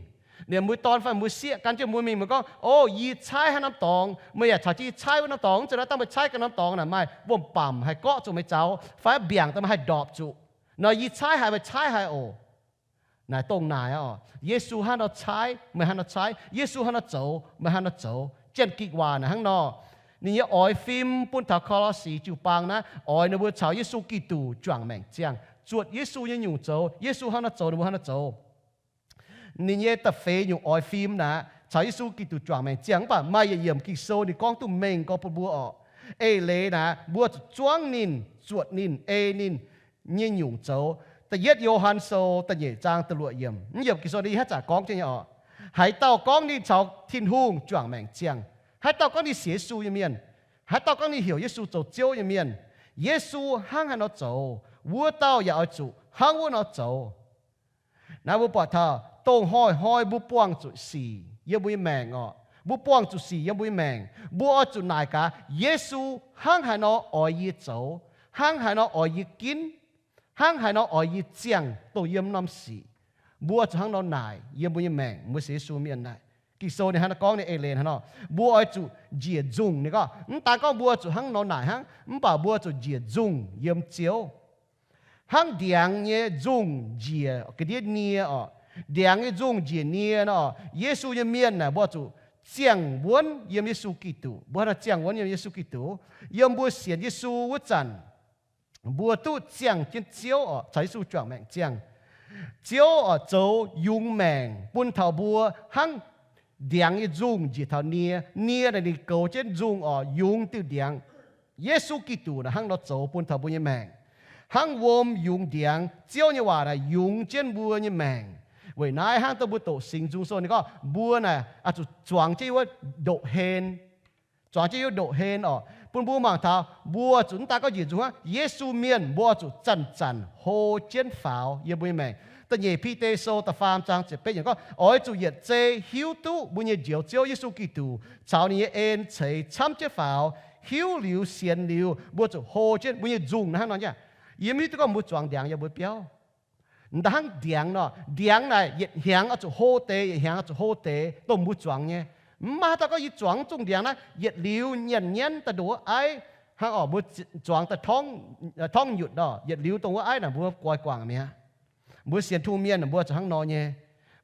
Liuz mbuo dorn fai mbuo sieqv gan jienv mbuo mingh, meih gorngv, o, yie caaiv haaix norm dorngx, meih yaac caux jienv yie caaiv wuov norm dorngx. Mv zeiz nor dangh meih caaiv ganh norm dorngx naaic maaih wuom-bamc haih gorqv zuqc meih zaux fai mbiaangc daaih meih haih ndorpc zuqc. Nor yie caaiv haic, meih caaiv haic oc. Naaic dongh naaic orqc, Yesu hnangv nor caaiv, meih hnangv nor caaiv. Yesu hnangv nor zoux, meih hnangv nor zoux. Janx-Gikc waac naaic hnangv nor. Ninh nyei oix fim bun taux Ko^lo^si jiu-baang naaiv oix ninh mbuo caux Yesu Giduc juangc maengc ziangh, zuotc Yesu nyei nyungc zoux. Yesu hnangv nor zoux, ninh mbuo hnangv nor zoux. Ninh nyei da'feix nyungc oix fim naaic caux Yesu Giduc juangc maengc ziangh. Mv baac maaih yietc yiemc Ging-Sou ninh gorngv duqv mengh gorx bun mbuo orqc. Eix leiz naaic mbuo zuqc zuangv ninh, zuotc ninh, ei ninh nyei nyungc zoux. Da'yietv Yo^han Sou da'nyeic zaang da'luoqc yiemc. Mv yiemc Ging-Sou ninh haaix zanc gorngv jienv nyei orqc. Haaix dauh gorngv ninh caux Tin-Hungh juangc maengc ziangh, haaix dauh gorngv ninh sienx Yesu nyei mienh, haaix dauh gorngv ninh heuc Yesu zoux Ziouv nyei mienh, Yesu hnangv haaix nor zoux, wuov dauh yaac oix zuqc hnangv wuov nor zoux. Naaiv mbuo buatc taux dongh hnoi-hnoi mbuo buangh zuqc sic yiem mbuo nyei maengc orqc. Mbuo buangh zuqc sic yiem mbuo nyei maengc, mbuo oix zuqc naaic gaax, Yesu hnangv haaix nor oix yie zoux, hnangv haaix nor oix yie ginv, hnangv haaix nor oix yie ziangh dongh yiem norm sic. Mbuo oix zuqc hnangv nor naaic yiem mbuo nyei maengc, mbuo sienx Yesu mienh naaic. Ging-Sou ninh hnangv nor gorngv nyei eix leiz hnangv nor, mbuo oix zuqc njiec nzungh. Ninh gorngv, mv daan gorngv mbuo zuqc hnangv nor naaic hnangv, mv baac mbuo zuqc njiec nzungh yiem Ziouv. Hnangv ndiangx nyei nzungh njiec ga'ndiev nie orqc. Ndiangx nyei nzungh njiec nie nor, Yesu nyei mienh naaic mbuo zuqc ziangh wuonv yiem Yesu Giduc. Mbuo hnangv nor ziangh wuonv yiem Yesu Giduc, yiem mbuo sienx Yesu wuov zanc, mbuo duqv ziangh jienv Ziouv orqc, caux Yesu juangc maengc ziangh. Ziouv orqc zoux yungz maengc bun taux mbuo hnangv ndiangx nyei nzungh njiec taux nie. Nie naaic ninh goux jienv nzungh orqc, yungz diuh ndiangx. Yesu Giduc naaic hnangv nor zoux bun taux mbuo nyei maengc. Hnangv wuom yungz ndiangx, Ziouv nyei waac naaic yungz jienv mbuo nyei maengc. Weic naaiv hnangv dongh mbuo doqc Singx Nzung Sou ninh gorngv, mbuo naaic oix zuqc zuangx jienv wuov ndoqv-hlen. Zuangx jienv wuov ndoqv-hlen orqc, bun mbuo mangc taux mbuo zuqc mv daan gorngv njiec nzungh hnangv, Yesu mienh mbuo oix zuqc zanc-zanc hlo jienv faaux yiem mbuo nyei maengc. Da'nyeic Bide Sou da'faam zaang ziepc betv yiemc gorngv, oix zuqc yietc zei hiuv duqv mbuo nyei Njoux Ziouv Yesu Giduc caux ninh nyei en ceix camv jienv faaux. Hiuv liuz sienx liuz, mbuo zuqc hlo jienv mbuo nyei nzungh naaiv hnangv nor nyei. Yie mv hiuv duqv gorngv mbuo zuangx ndiangx yiem mbuo biauv. Mv daan hnangv ndiangx nor, ndiangx naaic yietc hnyangx oix zuqc hlo deix, yietc hnyangx oix zuqc hlo deix, dongh mbuo zuangx nyei. Mv maaih haaix dauh gorngv yie zuangx zungh ndiangx naaiv yietc liuz nyanc nyanv daaih ndongc wuov aiv. Hnangv orqc, mbuo zuangx daaih torngv, torngv nyutc orqc, yietc liuz dongh wuov aiv naaic mbuo goix guangc mi'aqv. Mbuo sienx Tin-Hungh mienh mbuo zuqc hnangv nor nyei.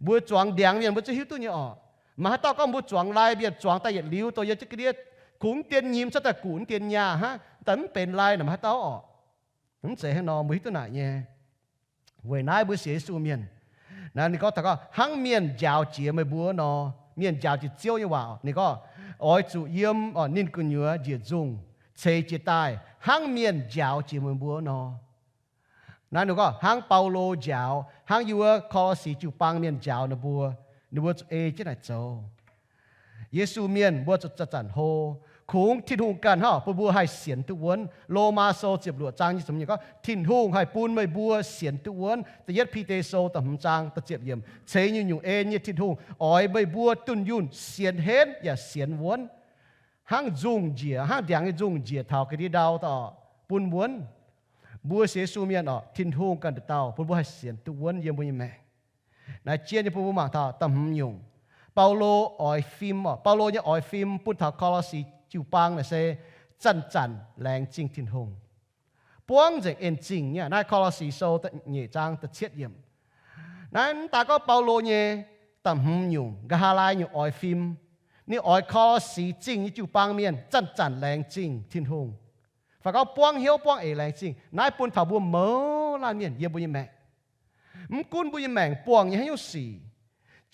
Mbuo zuangx ndiangx mienh mbuo zuqc hiuv duqv nyei orqc. Mv maaih haaix dauh gorngv mbuo zuangx lai mienh zuangx daaih yietc liuz dongh yiem jienv ga'ndiev kungx dien nyim cuotv daaih guqc dien nyaah hnangv, daaih mv benx lai naaic mv maaih haaix dauh orqc. Mv zeiz hnangv nor, mbuo hiuv duqv naaic nyei. Weic naaiv mbuo sienx Yesu mienh, naaiv ninh gorngv taux gorngv hnangv mienh njaaux jiex meih mbuo nor, mienh njaaux jiex Ziouv nyei waac, ninh gorngv, oix zuqc yiem orqc ninh gu'nyuoz njiec nzungh, ceix jiez daaih hnangv mienh njaaux jiex meih mbuo nor. Naaiv ninh gorngv hnangv Baulo njaaux, hnangv yie wuov Ko^lo^si jiu-baang mienh njaaux ninh mbuo, ninh mbuo zuqc ei jienv naaic zoux. Yesu mienh mbuo zuqc zanc-zanc hlo. Kungx Tin-Hungh ganh hnangv bun mbuo haih sienx duqv wuonv. Lomaa Sou ziepc luoqc zaang nyic ziepc hmz gorngv, Tin-Hungh haih bun meih mbuo sienx duqv wuonv. Da'yietv Bide Sou da'hmz zaang da'ziepc yiemc, ceix nyungc-nyungc en nyei Tin-Hungh oix meih mbuo dunh yunh sienx henv yaac sienx wuonv, hnangv nzungh njiec, hnangv ndiangx nyei nzungh njiec taux ga'ndiev ndau daaih bun wuonv. Mbuo sienx Yesu mienh oc, Tin-Hungh ganh nduqc dauh bun mbuo haih sienx duqv wuonv yiem mbuo nyei maengc. Naaiv jien nyei bun mbuo mangc taux da'hmz nyungc, Baulo oix fim oc. Baulo nyei oix fim bun taux Ko^lo^si jiu-baang naaic se zanc-zanc laengz zingh Tin-Hungh, buangv nzengc en zingh nyei. Naaiv Ko^lo^si Sou nyeic zaang da'cietv yiemc. Naaiv mv daaih gorngv Baulo nyei da'hmz nyungc, nqa'haav laai nyungc oix fim, ninh oix Ko^lo^si Zingh nyei jiu-baang mienh zanc-zanc laengz zingh Tin-Hungh, fai gorngv buangv hnyouv buangv eix laengz zingh. Naaiv bun taux mbuo mouz laanh mienh yiem mbuo nyei maengc. Mv gunv mbuo nyei maengc buangh nyei haaix nyungc sic,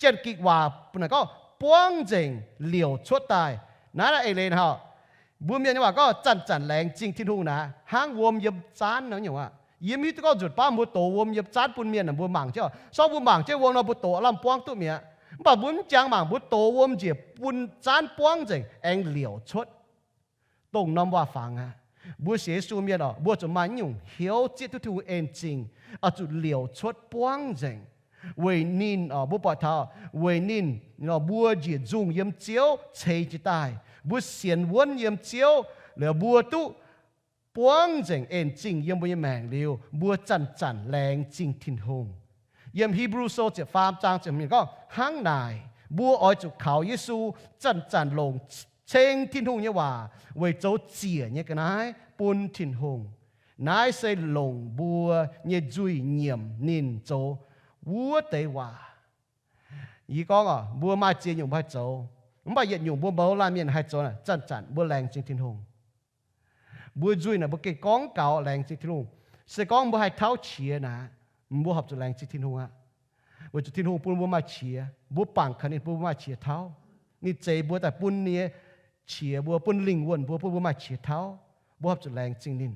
Janx-Gikc waac naaic gorngv buangv nzengc liouc cuotv daaih. Naaiv eix leiz hnangv, mbuo mienh nyei waac gorngv zanc-zanc laengz zingh Tin-Hungh naaic, hnangv wuom yiem zaanv nor nyungc aqv. Yie mv hiuv duqv gorngv nzunc baav mbuo dox wuom yiem zaanv bun mienh, mbuo mangc jienv, sorng mbuo mangc jienv wuom nor, mbuo dox lamh buangv duqv mi'aqv. Mv baac mbuo mv jangx mangc, mbuo dox wuom njiec bun zaanv buangv nzengc aengx liouc cuotv. Dongh norm waac-fangx aqv. Mbuo sienx Yesu mienh oc, mbuo zuqc maaih nyungc hnyouv zieqv duqv Tin-Hungh en zingh, oix zuqc liouc cuotv buangv nzengc. Weic ninh oc, mbuo buatc taux weic ninh nor mbuo njiec nzungh yiem Ziouv ceix jiez daaih, mbuo sienx wuonv yiem Ziouv liuz, mbuo duqv buangv nzengc en zingh yiem mbuo nyei maengc liuz, mbuo zanc-zanc laengz zingh Tin-Hungh. Yiem Hipv^lu Sou ziepc faam zaang ziepc hmz gorngv, hnangv naaic mbuo oix zuqc kaux Yesu zanc-zanc longc ceng Tin-Hungh nyei waac weic zoux ziec nyei ga'naaiv bun Tin-Hungh. Naaiv se longc mbuo nyei nzuih nyiemc ninh zoux wuov deix waac. Yie gorngv oc, mbuo maaih ziex nyungc mbuo haih zoux, mv baac yietc nyungc mbuo mouz laanh mienh haih zoux naaic, zanc-zanc mbuo laengz zingh Tin-Hungh. Mbuo nzuih naaic mbuo gengh gorngv gaux laengz zingh Tin-Hungh. Se gorngv mbuo haih tauv qiex naaic, mbuo horpc zuqc laengz zingh Tin-Hungh aqv. Weic zuqc Tin-Hungh bun mbuo maaih qiex, mbuo bangc kaux ninh bun mbuo maaih qiex tauv. Ninh zeix mbuo daaih bun nyei qiex mbuo, bun lingh wuonh mbuo, bun mbuo maaih qiex tauv. Mbuo horpc zuqc laengz zingh ninh.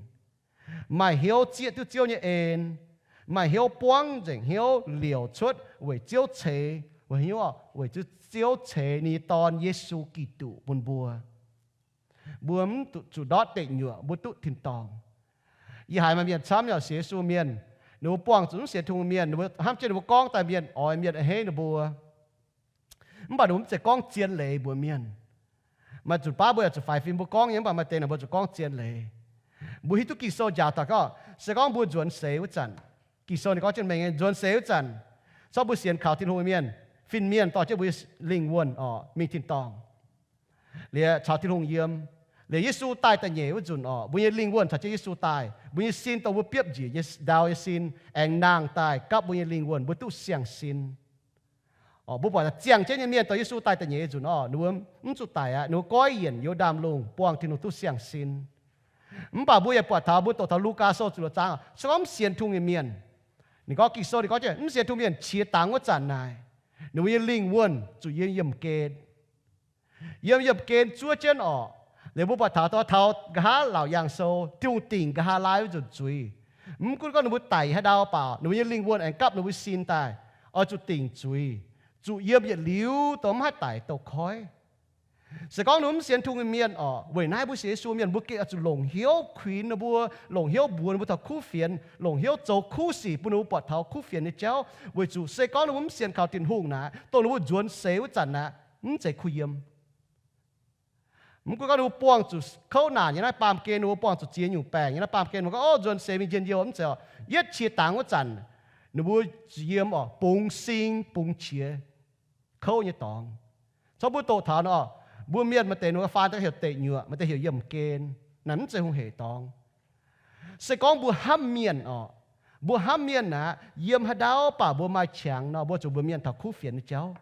Maaih hnyouv zieqv duqv Ziouv nyei en, maaih hnyouv buangv nzengc hnyouv liouc cuotv weic Ziouv ceix, weic hnyouv weic Ziouv ceix ninh nyei Dorn, Yesu Giduc, bun mbuo. Mbuo mv zuqc ndortv deic nyuoqc, mbuo duqv tin-dorngh. Yie haiz maaih mienh camv nyei sienx Yesu mienh, ninh mbuo buangh zuqc mv sienx Tin-Hungh mienh, ninh mbuo hnamv jienv ninh mbuo gorngv daaih mienh oix mienh a'hneiv ninh mbuo. Mv baac ninh mbuo mv zeiz gorngv zien leiz mbuox mienh. Maaih zuqc baav mbuo yaac zuqc faix fim mbuo gorngv nyei, mv baac maaih deix naaic mbuo zuqc gorngv zien leiz. Mbuo hiuv duqv Ging-Sou njaaux daaih gorngv, se gorngv mbuo nzuonx seix wuov zanc, Ging-Sou ninh gorngv jienv mengh nyei, nzuonx seix wuov zanc, corc mbuo sienx kaux Tin-Hungh mienh, fin-mienh dorh jienv mbuo lingh wuonh oc mingh tin-dorngh, liemh caux Tin-Hungh yiem. Liemh Yesu daaih da'nyeic wuov nzunc oc, mbuo nyei lingh wuonh caux jienv Yesu daaih, mbuo nyei sin dongh mbuo biopv njiec nyei ndau nyei sin aengx nangh daaih gapv mbuo nyei lingh wuonh, mbuo duqv siang-sin. Mbuo buatc ziangh jienv nyei mienh dongh Yesu daaih da'nyeic nzunc oc, ninh mbuo mv zuqc daic aqv. Ninh mbuo goiv yienc youz ndaamv-lungh buangh Tin-Hungh duqv siang-sin. Mv baac mbuo yaac buatc taux mbuo doqc taux Lugaa Sou ziepc luoqc zaang, se gorngv mv sienx Tin-Hungh nyei mienh, ninh gorngv Ging-Sou ninh gorngv jienv mv sienx Tin-Hungh mienh qiex dangx wuov zanc naaic, ninh mbuo nyei lingh wuonh zuqc yiem yiemh gen. Yiem yiemh gen zuov jienv oc. Liuz mbuo buatc taux, taux nqa'haav laauc yaangh sou, Tin-Hungh dingc nqa'haav laai wuov nzunc zuiz. Mv gunv gorngv ninh mbuo daic haaix ndau baac ninh mbuo nyei lingh wuonh aengx gapv ninh mbuo sin daaih, oix zuqc dingc zuiz, zuqc yiem yietc liuz dongh mv haih daic douz-koiv. Se gorngv ninh mbuo mv sienx Tin-Hungh nyei mienh oc, weic naaiv mbuo sienx Yesu mienh mbuo gengh oix zuqc longc hnyouv kuinx ninh mbuo, longc hnyouv mbuox ninh mbuo taux kuv fienx, longc hnyouv zoux kuv sic bun ninh mbuo buatc taux kuv fienx nyei jauv, weic zuqc se gorngv ninh mbuo mv sienx kaux Tin-Hungh naaic, dongh ninh mbuo nzuonx seix wuov zanc naaic, mv zeiz kuh yiem. Mv gunv gorngv ninh mbuo buangh zuqc kouv naanc nyei naaiv baamh gen, ninh mbuo buangh zuqc ziex nyungc baengc nyei naaiv baamh gen, mbuo gorngv, o, nzuonx seix mingh njien-youh, mv zeiz oc. Yietv qiex dangx wuov zanc, ninh mbuo zuqc yiem oc, bungx sing bungx qiex kouv nyei dorngx. Corc mbuo doqc taux nor, mbuo mienh maaih deix ninh mbuo faan daaih heuc deic nyuoqc, maaih deix heuc yiemh gen. Naaiv mv zeiz hungh heic dorngx. Se gorngv mbuo hnamv mienh oc, mbuo hnamv mienh aqv, yiem haaix ndau baac mbuo maaih qangx nor, mbuo zuqc mbuox mienh taux kuv fienx nyei jauv.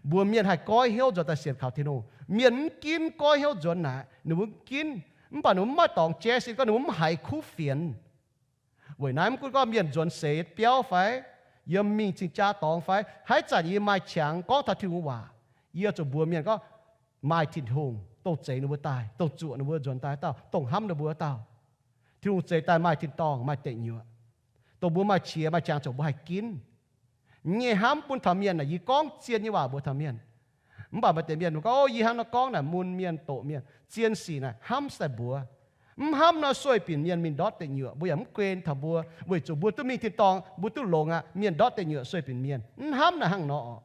Mbuox mienh haih goiv hnyouv nzuonx daaih sienx kaux Tin-Hungh. Mienh mv ginv goiv hnyouv nzuonx naaic, ninh mbuo mv ginv. Mv baac ninh mbuo mv maaih dorngx jaiv sin gorngv ninh mbuo mv haiz kuv fienx. Weic naaiv mv gunv gorngv mienh nzuonx seix biauv fai yiem mingh cing-jaa dorngx fai haaix zanc yie maaih qangx gorngv taux Tin-Hungh waac, yie zuqc mbuox mienh gorngv maaih Tin-Hungh dongh zeix ninh mbuo daaih, dongh zuoqc ninh mbuo nzuonx daaih dauh, dongh hnamv ninh mbuo dauh. Tin-Hungh zeix daaih maaih tin-dorngh, maaih deic nyuoqc, dongh mbuo maaih qiex maaih qangx ziouc mbuo haih ginv. Nyei hnamv bun taux mienh naaic, yie gorngv zien nyei waac mbuox taux mienh. Mv baac maaih deix mienh gorngv, O, yie hnangv nor gorngv naaic mun mienh doqc mienh. Zien sic naaic hnamv se daaih mbuox. Mv hnamv nor sueih binc mienh mingh ndortv deic nyuoqc. Mbuo yaac mv guen taux mbuo, weic zuqc mbuo duqv mingh tin-dorngh, mbuo duqv longx aqv. Mienh ndortv deic nyuoqc sueih binc mienh. Mv hnamv naaic hnangv nor oc.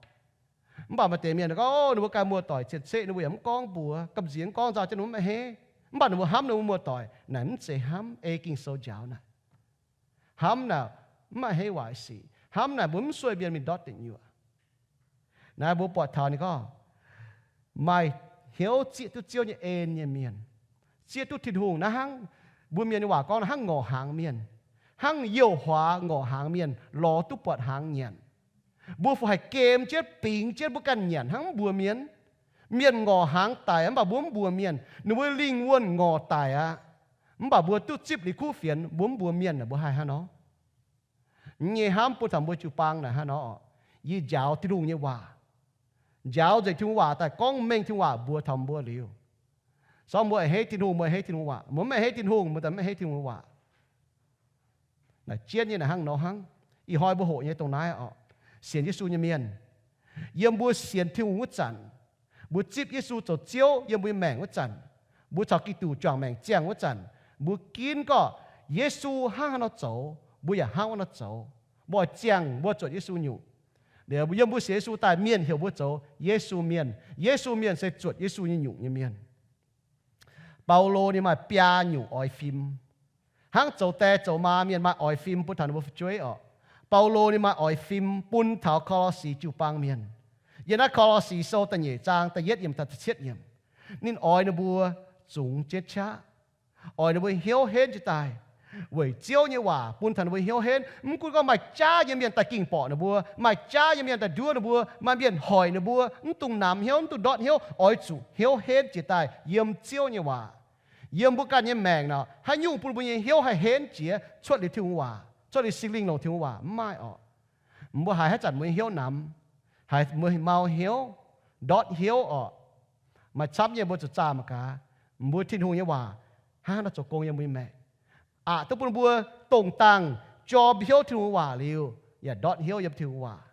Mv baac maaih deix mienh gorngv, O, ninh mbuo ganh muoz-doic cien-ceqv, ninh mbuo yaac mv gorngv mbuox, gamh nziex mv gorngv nzauh jienv ninh mbuo maiv heiv. Mv baac ninh mbuo hnamv ninh mbuo muoz-doic. Naaic mv zeiz hnamv, ei Ging-Sou njaaux naaic. Hnamv naaic mv maaih heiv waaic sic. Hnamv naaic mbuo mv sueih mienh mingh ndortv deic nyuoqc. Naaiv mbuo buatc taux ninh gorngv, maaih hnyouv zieqv duqv Ziouv nyei en nyei mienh, zieqv duqv Tin-Hungh naaiv hnangv, mbuo mienh nyei waac gorngv naaiv hnangv ngorc hnaangx mienh, hnangv youh huaax ngorc hnaangx mienh lorz duqv buatc hnaangx nyanc. Mbuo fu haih gem jienv bingx jienv mbuo ganh nyanc hnangv mv mbuox mienh. Mienh ngorc hnaangx daic mv baac mbuo mv mbuox mienh. Ninh mbuo lingh wuonh ngorc daic aqv, mv baac mbuo duqv zipv liuz kuv fienx, mbuo mv mbuox mienh naaic mbuo haih hnangv nor. Nyei hnamv bun taux mbuo jiu-baang naaic hnangv nor oc. Yie njaaux Tin-Hungh nyei waac, njaaux nzengc Tin-Hungh waac daaih gorngv mengh Tin-Hungh waac mbuox taux mbuo liuz. Sorng mbuo a'hneiv Tin-Hungh, mbuo a'hneiv Tin-Hungh waac. Mbuo mv a'hneiv Tin-Hungh, mbuo daaih mv a'hneiv Tin-Hungh waac. Naaic jienv nyei naaic hnangv nor hnangv. Ih hnoi mbuo hoqc nyei dongh naaiv oc. Sienx Yesu nyei mienh, yiem mbuo sienx Tin-Hungh wuov zanc, mbuo zipv Yesu zoux Ziouv yiem mbuo nyei maengc wuov zanc, mbuo caux Giduc juangc maengc ziangh wuov zanc, mbuo ginv gorngv Yesu hnangv haaix nor zoux, mbuo yaac hnangv wuov nor zoux. Mbuo oix ziangh mbuo zuotc Yesu nyungc. Liuz yiem mbuo sienx Yesu daaih mienh heuc mbuo zoux Yesu mienh. Yesu mienh se zuotc Yesu nyei nyungc nyei mienh. Baulo ninh maaih biaa nyungc oix fim. Hnangv zoux die zoux maa mienh maaih oix fim bun taux ninh mbuo fu'jueiv oc. Baulo ninh maaih oix fim bun taux Ko^lo^si jiu-baang mienh. Yiem naaiv Ko^lo^si Sou da'nyeic zaang da'yietv yiemc taux da'cietv yiemc, ninh oix ninh mbuo zungx jienv qaqv, oix ninh mbuo hnyouv henv jiez daaih, weic Ziouv nyei waac bun taux ninh mbuo hnyouv henv. Mv gunv gorngv maaih jaav nyei mienh daaih ging borqc ninh mbuo, maaih jaav nyei mienh daaih nduov ninh mbuo, maaih mienh hoic ninh mbuo, mv dungx namx hnyouv, mv dungx ndortv hnyouv, oix zuqc hnyouv henv jiez daaih yiem Ziouv nyei waac. Yiem mbuo ganh nyei maengc nor, haaix nyungc bun mbuo nyei hnyouv haih henv jiex cuotv liuz Tin-Hungh waac, cuotv liuz Singx Lingh longc Tin-Hungh waac? Mv maaih oc. Mbuo haiz haaix zanc mbuo nyei hnyouv namx, haiz mbuo mau hnyouv, ndortv hnyouv oc. Maaih camv nyei mbuo zuqc zaah mangc gaax, mbuo Tin-Hungh nyei waac hnangv haaix nor zoux gong yiem mbuo nyei maengc. Aqc duqv bun mbuo dongh dangh jorm hnyouv Tin-Hungh waac liuz, yaac ndortv hnyouv yiem Tin-Hungh waac.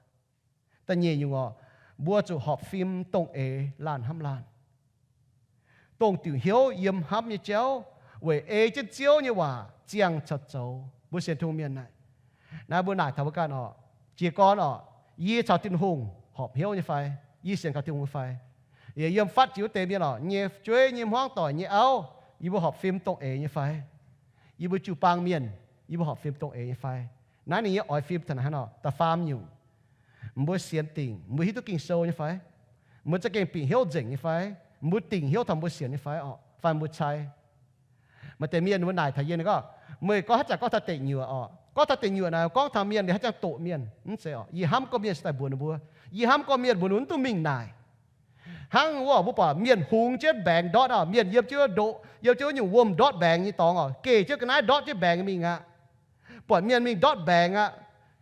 Da'nyeic nyungc oc, mbuo zuqc horpc fim dongh eix laanh hnamv laanh, dongh diuc hnyouv yiem hnamv nyei jauv, weic ei jienv Ziouv nyei waac ziangh caux zoux. Mbuo sienx Tin-Hungh mienh naaic, naaiv mbuo naaic taux mbuo ganh oc, jiez gorn oc, yie caux Tin-Hungh horpc hnyouv nyei fai? Yie sienx kaux Tin-Hungh nyei fai? Yie yiem fatv jiex wuov deix mienh oc, nyei fu'jueiv, nyei hmuangv doic, nyei auv, yie mbuo horpc fim dongh eix nyei fai? Yie mbuo jiu-baang mienh, yie mbuo horpc fim dongh eix nyei fai? Naaiv ninh nyei oix fim taux naaiv hnangv nor. Da'faam nyungc, mbuo sienx dingc, mbuo hiuv duqv Ging-Sou nyei fai? Mbuo za'gengh bieqc hnyouv nzengc nyei fai? Mbuo dingc hnyouv taux mbuo sienx nyei fai oc? Fai mbuo cai? Maaih deix mienh mbuo naaic taux yie, ninh gorngv, meih gorngv haaix zanc gorngv taux deic nyuoqc oc. Gorngv taux deic nyuoqc naaic, gorngv taux mienh liuz haaix zanc doqc mienh. Mv zeiz oc. Yie hnamv gorngv mienh se daaih mbuox ninh mbuo. Yie hnamv gorngv mienh mbuox ninh mv dungx mingh naaic. Hnangv wuov mbuo buatc mienh hungx jienv mbaengx ndortv oc, mienh yiem jienv ndoqc, yiem jienv wuov nyungc wuom ndortv mbaengx nyei dorngx oc, geh jienv ga'naaiv ndortv jienv mbaengx mingh aqv. Buatc mienh mingh ndortv mbaengx aqv.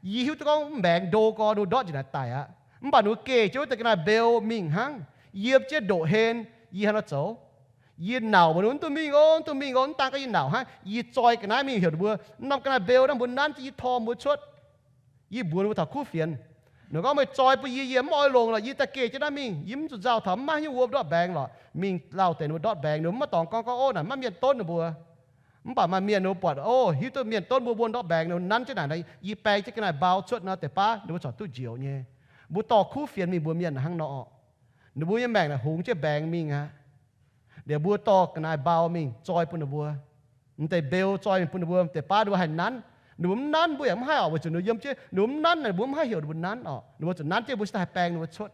Yie hiuv duqv gorngv mv mbaengx ndo gorx ninh ndortv njiec naaic daic aqv. Mv baac ninh geh jienv wuov deix ga'naaiv mbeu mingh hnangv, yiem jienv ndoqc hlen. Yie hnangv nor zoux. Yie nauc mbuox ninh mv dungx mingh oc, mv dungx mingh oc. Mv daan gorngv yie nauc hnangv, yie zoi ga'naaiv mingh heuc ninh mbuo, norm ga'naaiv mbeu naaiv mbuo nanv jienv yie tor mbuo cuotv. Yie mbuox ninh mbuo taux kuv fienx. Ninh gorngv meih zoi bun yie, yie mv oix longc lorqc, yie daaih geh jienv naaiv mingh, yie mv zuqc nzauh taux mv maaih haaix nyungc wuom ndortv mbaengx lorqc. Mingh lauh deix ninh mbuo ndortv mbaengx, ninh mbuo mv maaih dorngx gorngv gorngv, Ov, naaic mv maaih mienh donv ninh mbuo. Mv baac maaih mienh ninh mbuo buatc, ov, hiuv duqv mienh donv mbuo wuom ndortv mbaengx, ninh mbuo nanv jienv naaic, yie baeng jienv ga'naaiv mbau cuotv nor, deix baav ninh mbuo corc duqv njoux nyei. Mbuo dorh kuv fienx mingh mbuox mienh hnangv nor oc. Ninh mbuo nyei maengc naaic hungx jienv mbaengx mingh aqv. Liuz mbuo dorh ga'naaiv mbau mingh zoi bun ninh mbuo. M'deix mbeu zoi mingh bun ninh mbuo, m'deix baav ninh mbuo haih nanv. Ninh mbuo mv nanv mbuo yaac mv haih oc, weic zuqc ninh mbuo yiem jienv, ninh mbuo mv nanv, ninh mbuo mv haih heuc ninh mbuo nanv oc. Ninh mbuo zuqc nanv jienv mbuo cingx daaih haih baeng ninh mbuo cuotv.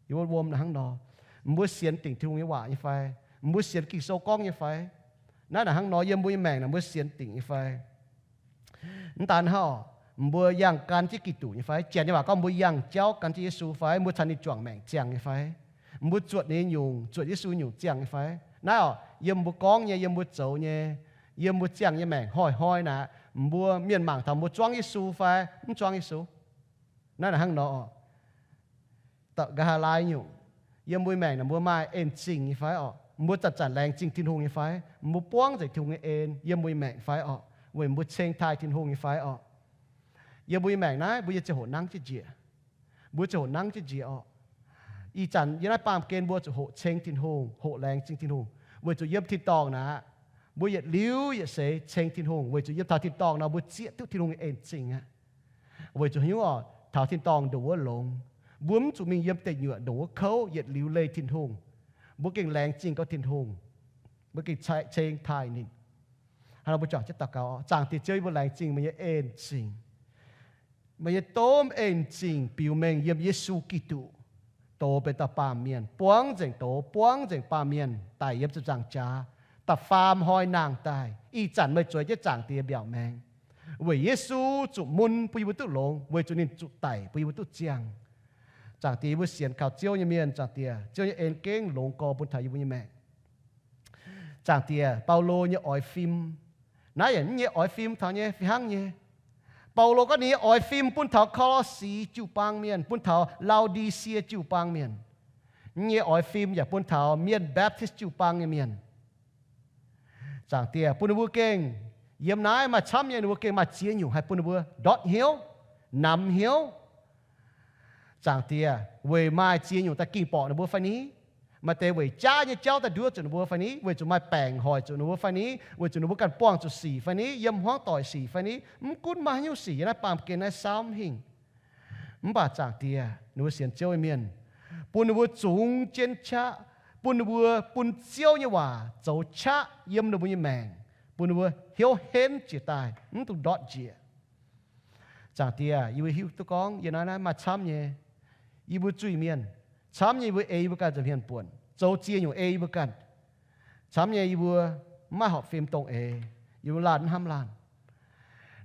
Yie mbuo wuom hnangv nor. Mbuo sienx dingc Tin-Hungh nyei waac nyei fai? Mbuo sienx Ging-Sou gorngv nyei fai? Naaiv naaic hnangv nor, yiem mbuo nyei maengc naaic mbuo sienx dingc nyei fai? Mv daan hnangv oc, mbuo yangh gan jienv Giduc nyei fai? Janx nyei waac gorngv mbuo yangh jauv gan jienv Yesu fai? Mbuo caux ninh juangc maengc ziangh nyei fai? Mbuo zuotc ninh nyei nyungc, zuotc Yesu nyungc ziangh nyei fai? Naaiv oc, yiem mbuo gorngv nyei, yiem mbuo zoux nyei, yiem mbuo ziangh nyei maengc hnoi-hnoi naaic, mbuo mienh mangc taux mbuo zuangv Yesu fai mv zuangv Yesu? Naaiv naaic hnangv nor oc. Nqa'haav laai nyungc, yiem mbuo maengc naaic mbuo maaih en-zingh nyei fai oc? Mbuo zanc-zanc laengz zingh Tin-Hungh nyei fai? Mbuo buangv nzengc Tin-Hungh nyei en yiem mbuo nyei maengc fai oc? Weic mbuo ceng taaih Tin-Hungh nyei fai oc? Yiem mbuo nyei maengc naaiv, mbuo nyei ziangh hoc nangv jienv njiec. Mbuo ziangh hoc nangv jienv njiec oc. Ih zanc yiem naaiv baamh gen mbuo zuqc hoqc ceng Tin-Hungh, hoqc laengz zingh Tin-Hungh, weic zuqc yiem tin-dorngh naaic, mbuo yietc liuz yietc seix ceng Tin-Hungh, weic zuqc yiem taux tin-dorngh nor mbuo zieqv duqv Tin-Hungh nyei en-zingh aqv. Weic zuqc haaix nyungc oc? Taux tin-dorngh ndongc wuov longx, mbuo mv zuqc mingh yiem deic nyuoqc ndongc wuov kouv yietc liuz leih Tin-Hungh. Mbuo gengh laengz zingh gau Tin-Hungh, mbuo gengh ceng taaih ninh. Hnangv nor mbuo juangc jienv daux gaux. Zaangc Diex Ziouv, yie mbuo laengz zingh meih nyei en-zingh. Meih nyei domh en-zingh biux mengh yiem Yesu Giduc, doz benx dauh baamh mienh, buangv nzengc doz, buangv nzengc baamh mienh, daic yiem ziepc nzaangc jaax, da'faam hnoi nangh daaih. Ih zanc meih zueiz jienv Zaangc Diex mbiaauc maengx, weic Yesu zuqc mun bun yie mbuo duqv longx, weic zuqc ninh zuqc daic bun yie mbuo duqv ziangh. Zaangc Diex, yie mbuo sienx kaux Ziouv nyei mienh, Zaangc Diex, Ziouv nyei en gengh longx gorx bun taux yie mbuo nyei maengc. Zaangc Diex, Baulo nyei oix fim, naaiv yaac mv nyei oix fim taux nyei fih hnangv nyei. Baulo gorngv ninh nyei oix fim bun taux Ko^lo^si jiu-baang mienh, bun taux Lao^di^sie jiu-baang mienh. Mv nyei oix fim yaac bun taux mienh Baptist jiu-baang nyei mienh. Zaangc Diex, bun ninh mbuo gengh yiem naaiv maaih camv nyei, ninh mbuo gengh maaih ziex nyungc haih bun ninh mbuo ndortv hnyouv, namx hnyouv. Zaangc Diex, weic maaih ziex nyungc daaih ging borqc ninh mbuo fai ni? Maaih deix weic jaav nyei jauv daaih nduov zuqc ninh mbuo fai ni? Weic zuqc maaih baengc hoic zuqc ninh mbuo fai ni? Weic zuqc ninh mbuo ganh buangh zuqc sic fai ni? Yiem hmuangv doic sic fai ni? Mv gunv maaih haaix nyungc sic yiem naaiv baamh gen naaiv saauv mv hingh. Mv baac Zaangc Diex, ninh mbuo sienx Ziouv nyei mienh, bun ninh mbuo zungx jienv qaqv, bun ninh mbuo bun Ziouv nyei waac zoux qaqv yiem ninh mbuo nyei maengc, bun ninh mbuo hnyouv henv jiez daaih, mv dungx ndortv njiec. Zaangc Diex, yie mbuo hiuv duqv gorngv yiem naaiv, naaiv maaih camv nyei yie mbuo zuiz-mienh, camv nyei yie mbuo ei yie mbuo ganh nza'hmien buonc, zoux ziex nyungc ei yie mbuo ganh. Camv nyei yie mbuo mv maaih horpc fim dongh eix, yie mbuo laanh mv hnamv laanh.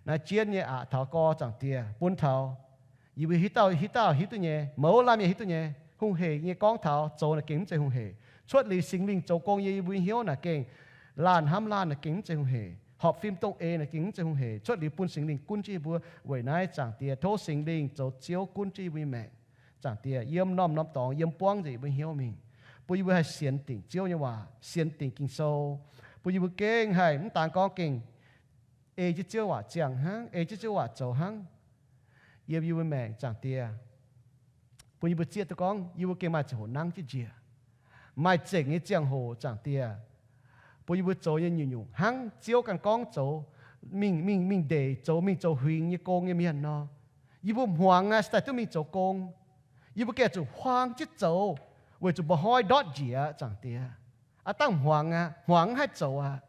Naaiv jienv nyei aqc taux gorx, Zaangc Diex, bun taux yie mbuo hiuv dauh hiuv dauh hiuv duqv nyei, mouz laanh mienh hiuv duqv nyei, hungh heic nyei gorngv taux zoux naaic gengh mv zeiz hungh heic. Cuotv liuz Singx Lingh zoux gong yiem yie mbuo hnyouv naaic gengh, laanh hnamv laanh naaic gengh mv zeiz hungh heic. Horpc fim dongh eix naaic gengh mv zeiz hungh heic. Cuotv liuz bun Singx Lingh gunv jienv yie mbuo. Weic naaiv, Zaangc Diex, tov Singx Lingh zoux Ziouv gunv jienv yie mbuo nyei maengc. Zaangc Diex, yiem norm-norm dorngx yiem buangv nzengc yie mbuo hnyouv mingh, bun yie mbuo haih sienx dingc Ziouv nyei waac, sienx dingc Ging-Sou, bun yie mbuo gengh haih mv daan gorngv gengh ei jienv Ziouv waac ziangh hnangv, ei jienv Ziouv waac zoux hnangv. Yiem yie mbuo maengc, Zaangc Diex, bun yie mbuo zieqv duqv gorngv yie mbuo gengh maaih ziangh hoc nangv jienv njiec, maaih zengc nyei ziangh hoc, Zaangc Diex, bun yie mbuo zoux nyei nyungc-nyungc hnangv Ziouv ganh gorngv zoux, mingh, mingh, mingh ndeic zoux, mingh zoux huingx nyei gong nyei mienh nor. Yie mbuo hmuangx aqv, se daaih duqv mingh zoux gong. Yie mbuo gengh zuqc huaang jienv zoux, weic zuqc mba'hnoi ndortv njiec, Zaangc Diex. Aav dangh hmuangx aqv, hmuangx mv haih zoux aqv.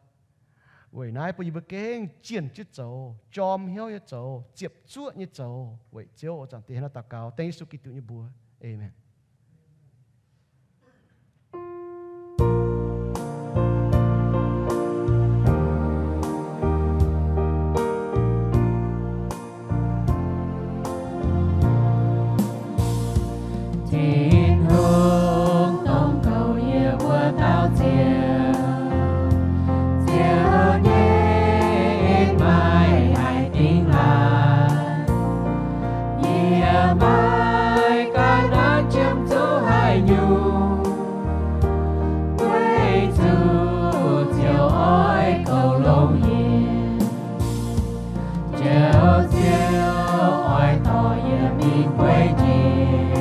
Weic naaiv bun yie mbuo gengh jienh jienv zoux, jorm hnyouv nyei zoux, ziepc zuoqv nyei zoux weic Ziouv. Zaangc Diex, hnangv naaiv daux gaux dengv Yesu Giduc nyei mbuox. Aamen. Tin-Hungh dongh kouv yie mbuo dauh Ziouv, Ziouv nyei en maaih haic dingh laaix. Yie maiv gan aqv, qiemx zuqc haaix nyungc, weic zuqc Ziouv oix kouv longx yie. Njoux Ziouv oix dorh yie mingh guei jiex,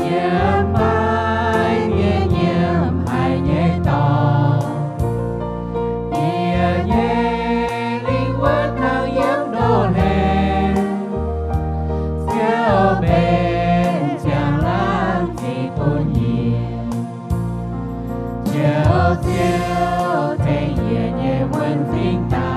yie maiv mienh nyiemc haic nyei dorngx. Yie nyei lingh wuov hnangv yiem ndoh hlen, Ziouv benx ziangh laangz zingh bun yie. Njoux Ziouv tengx yie nyei wuonh fingx daaih.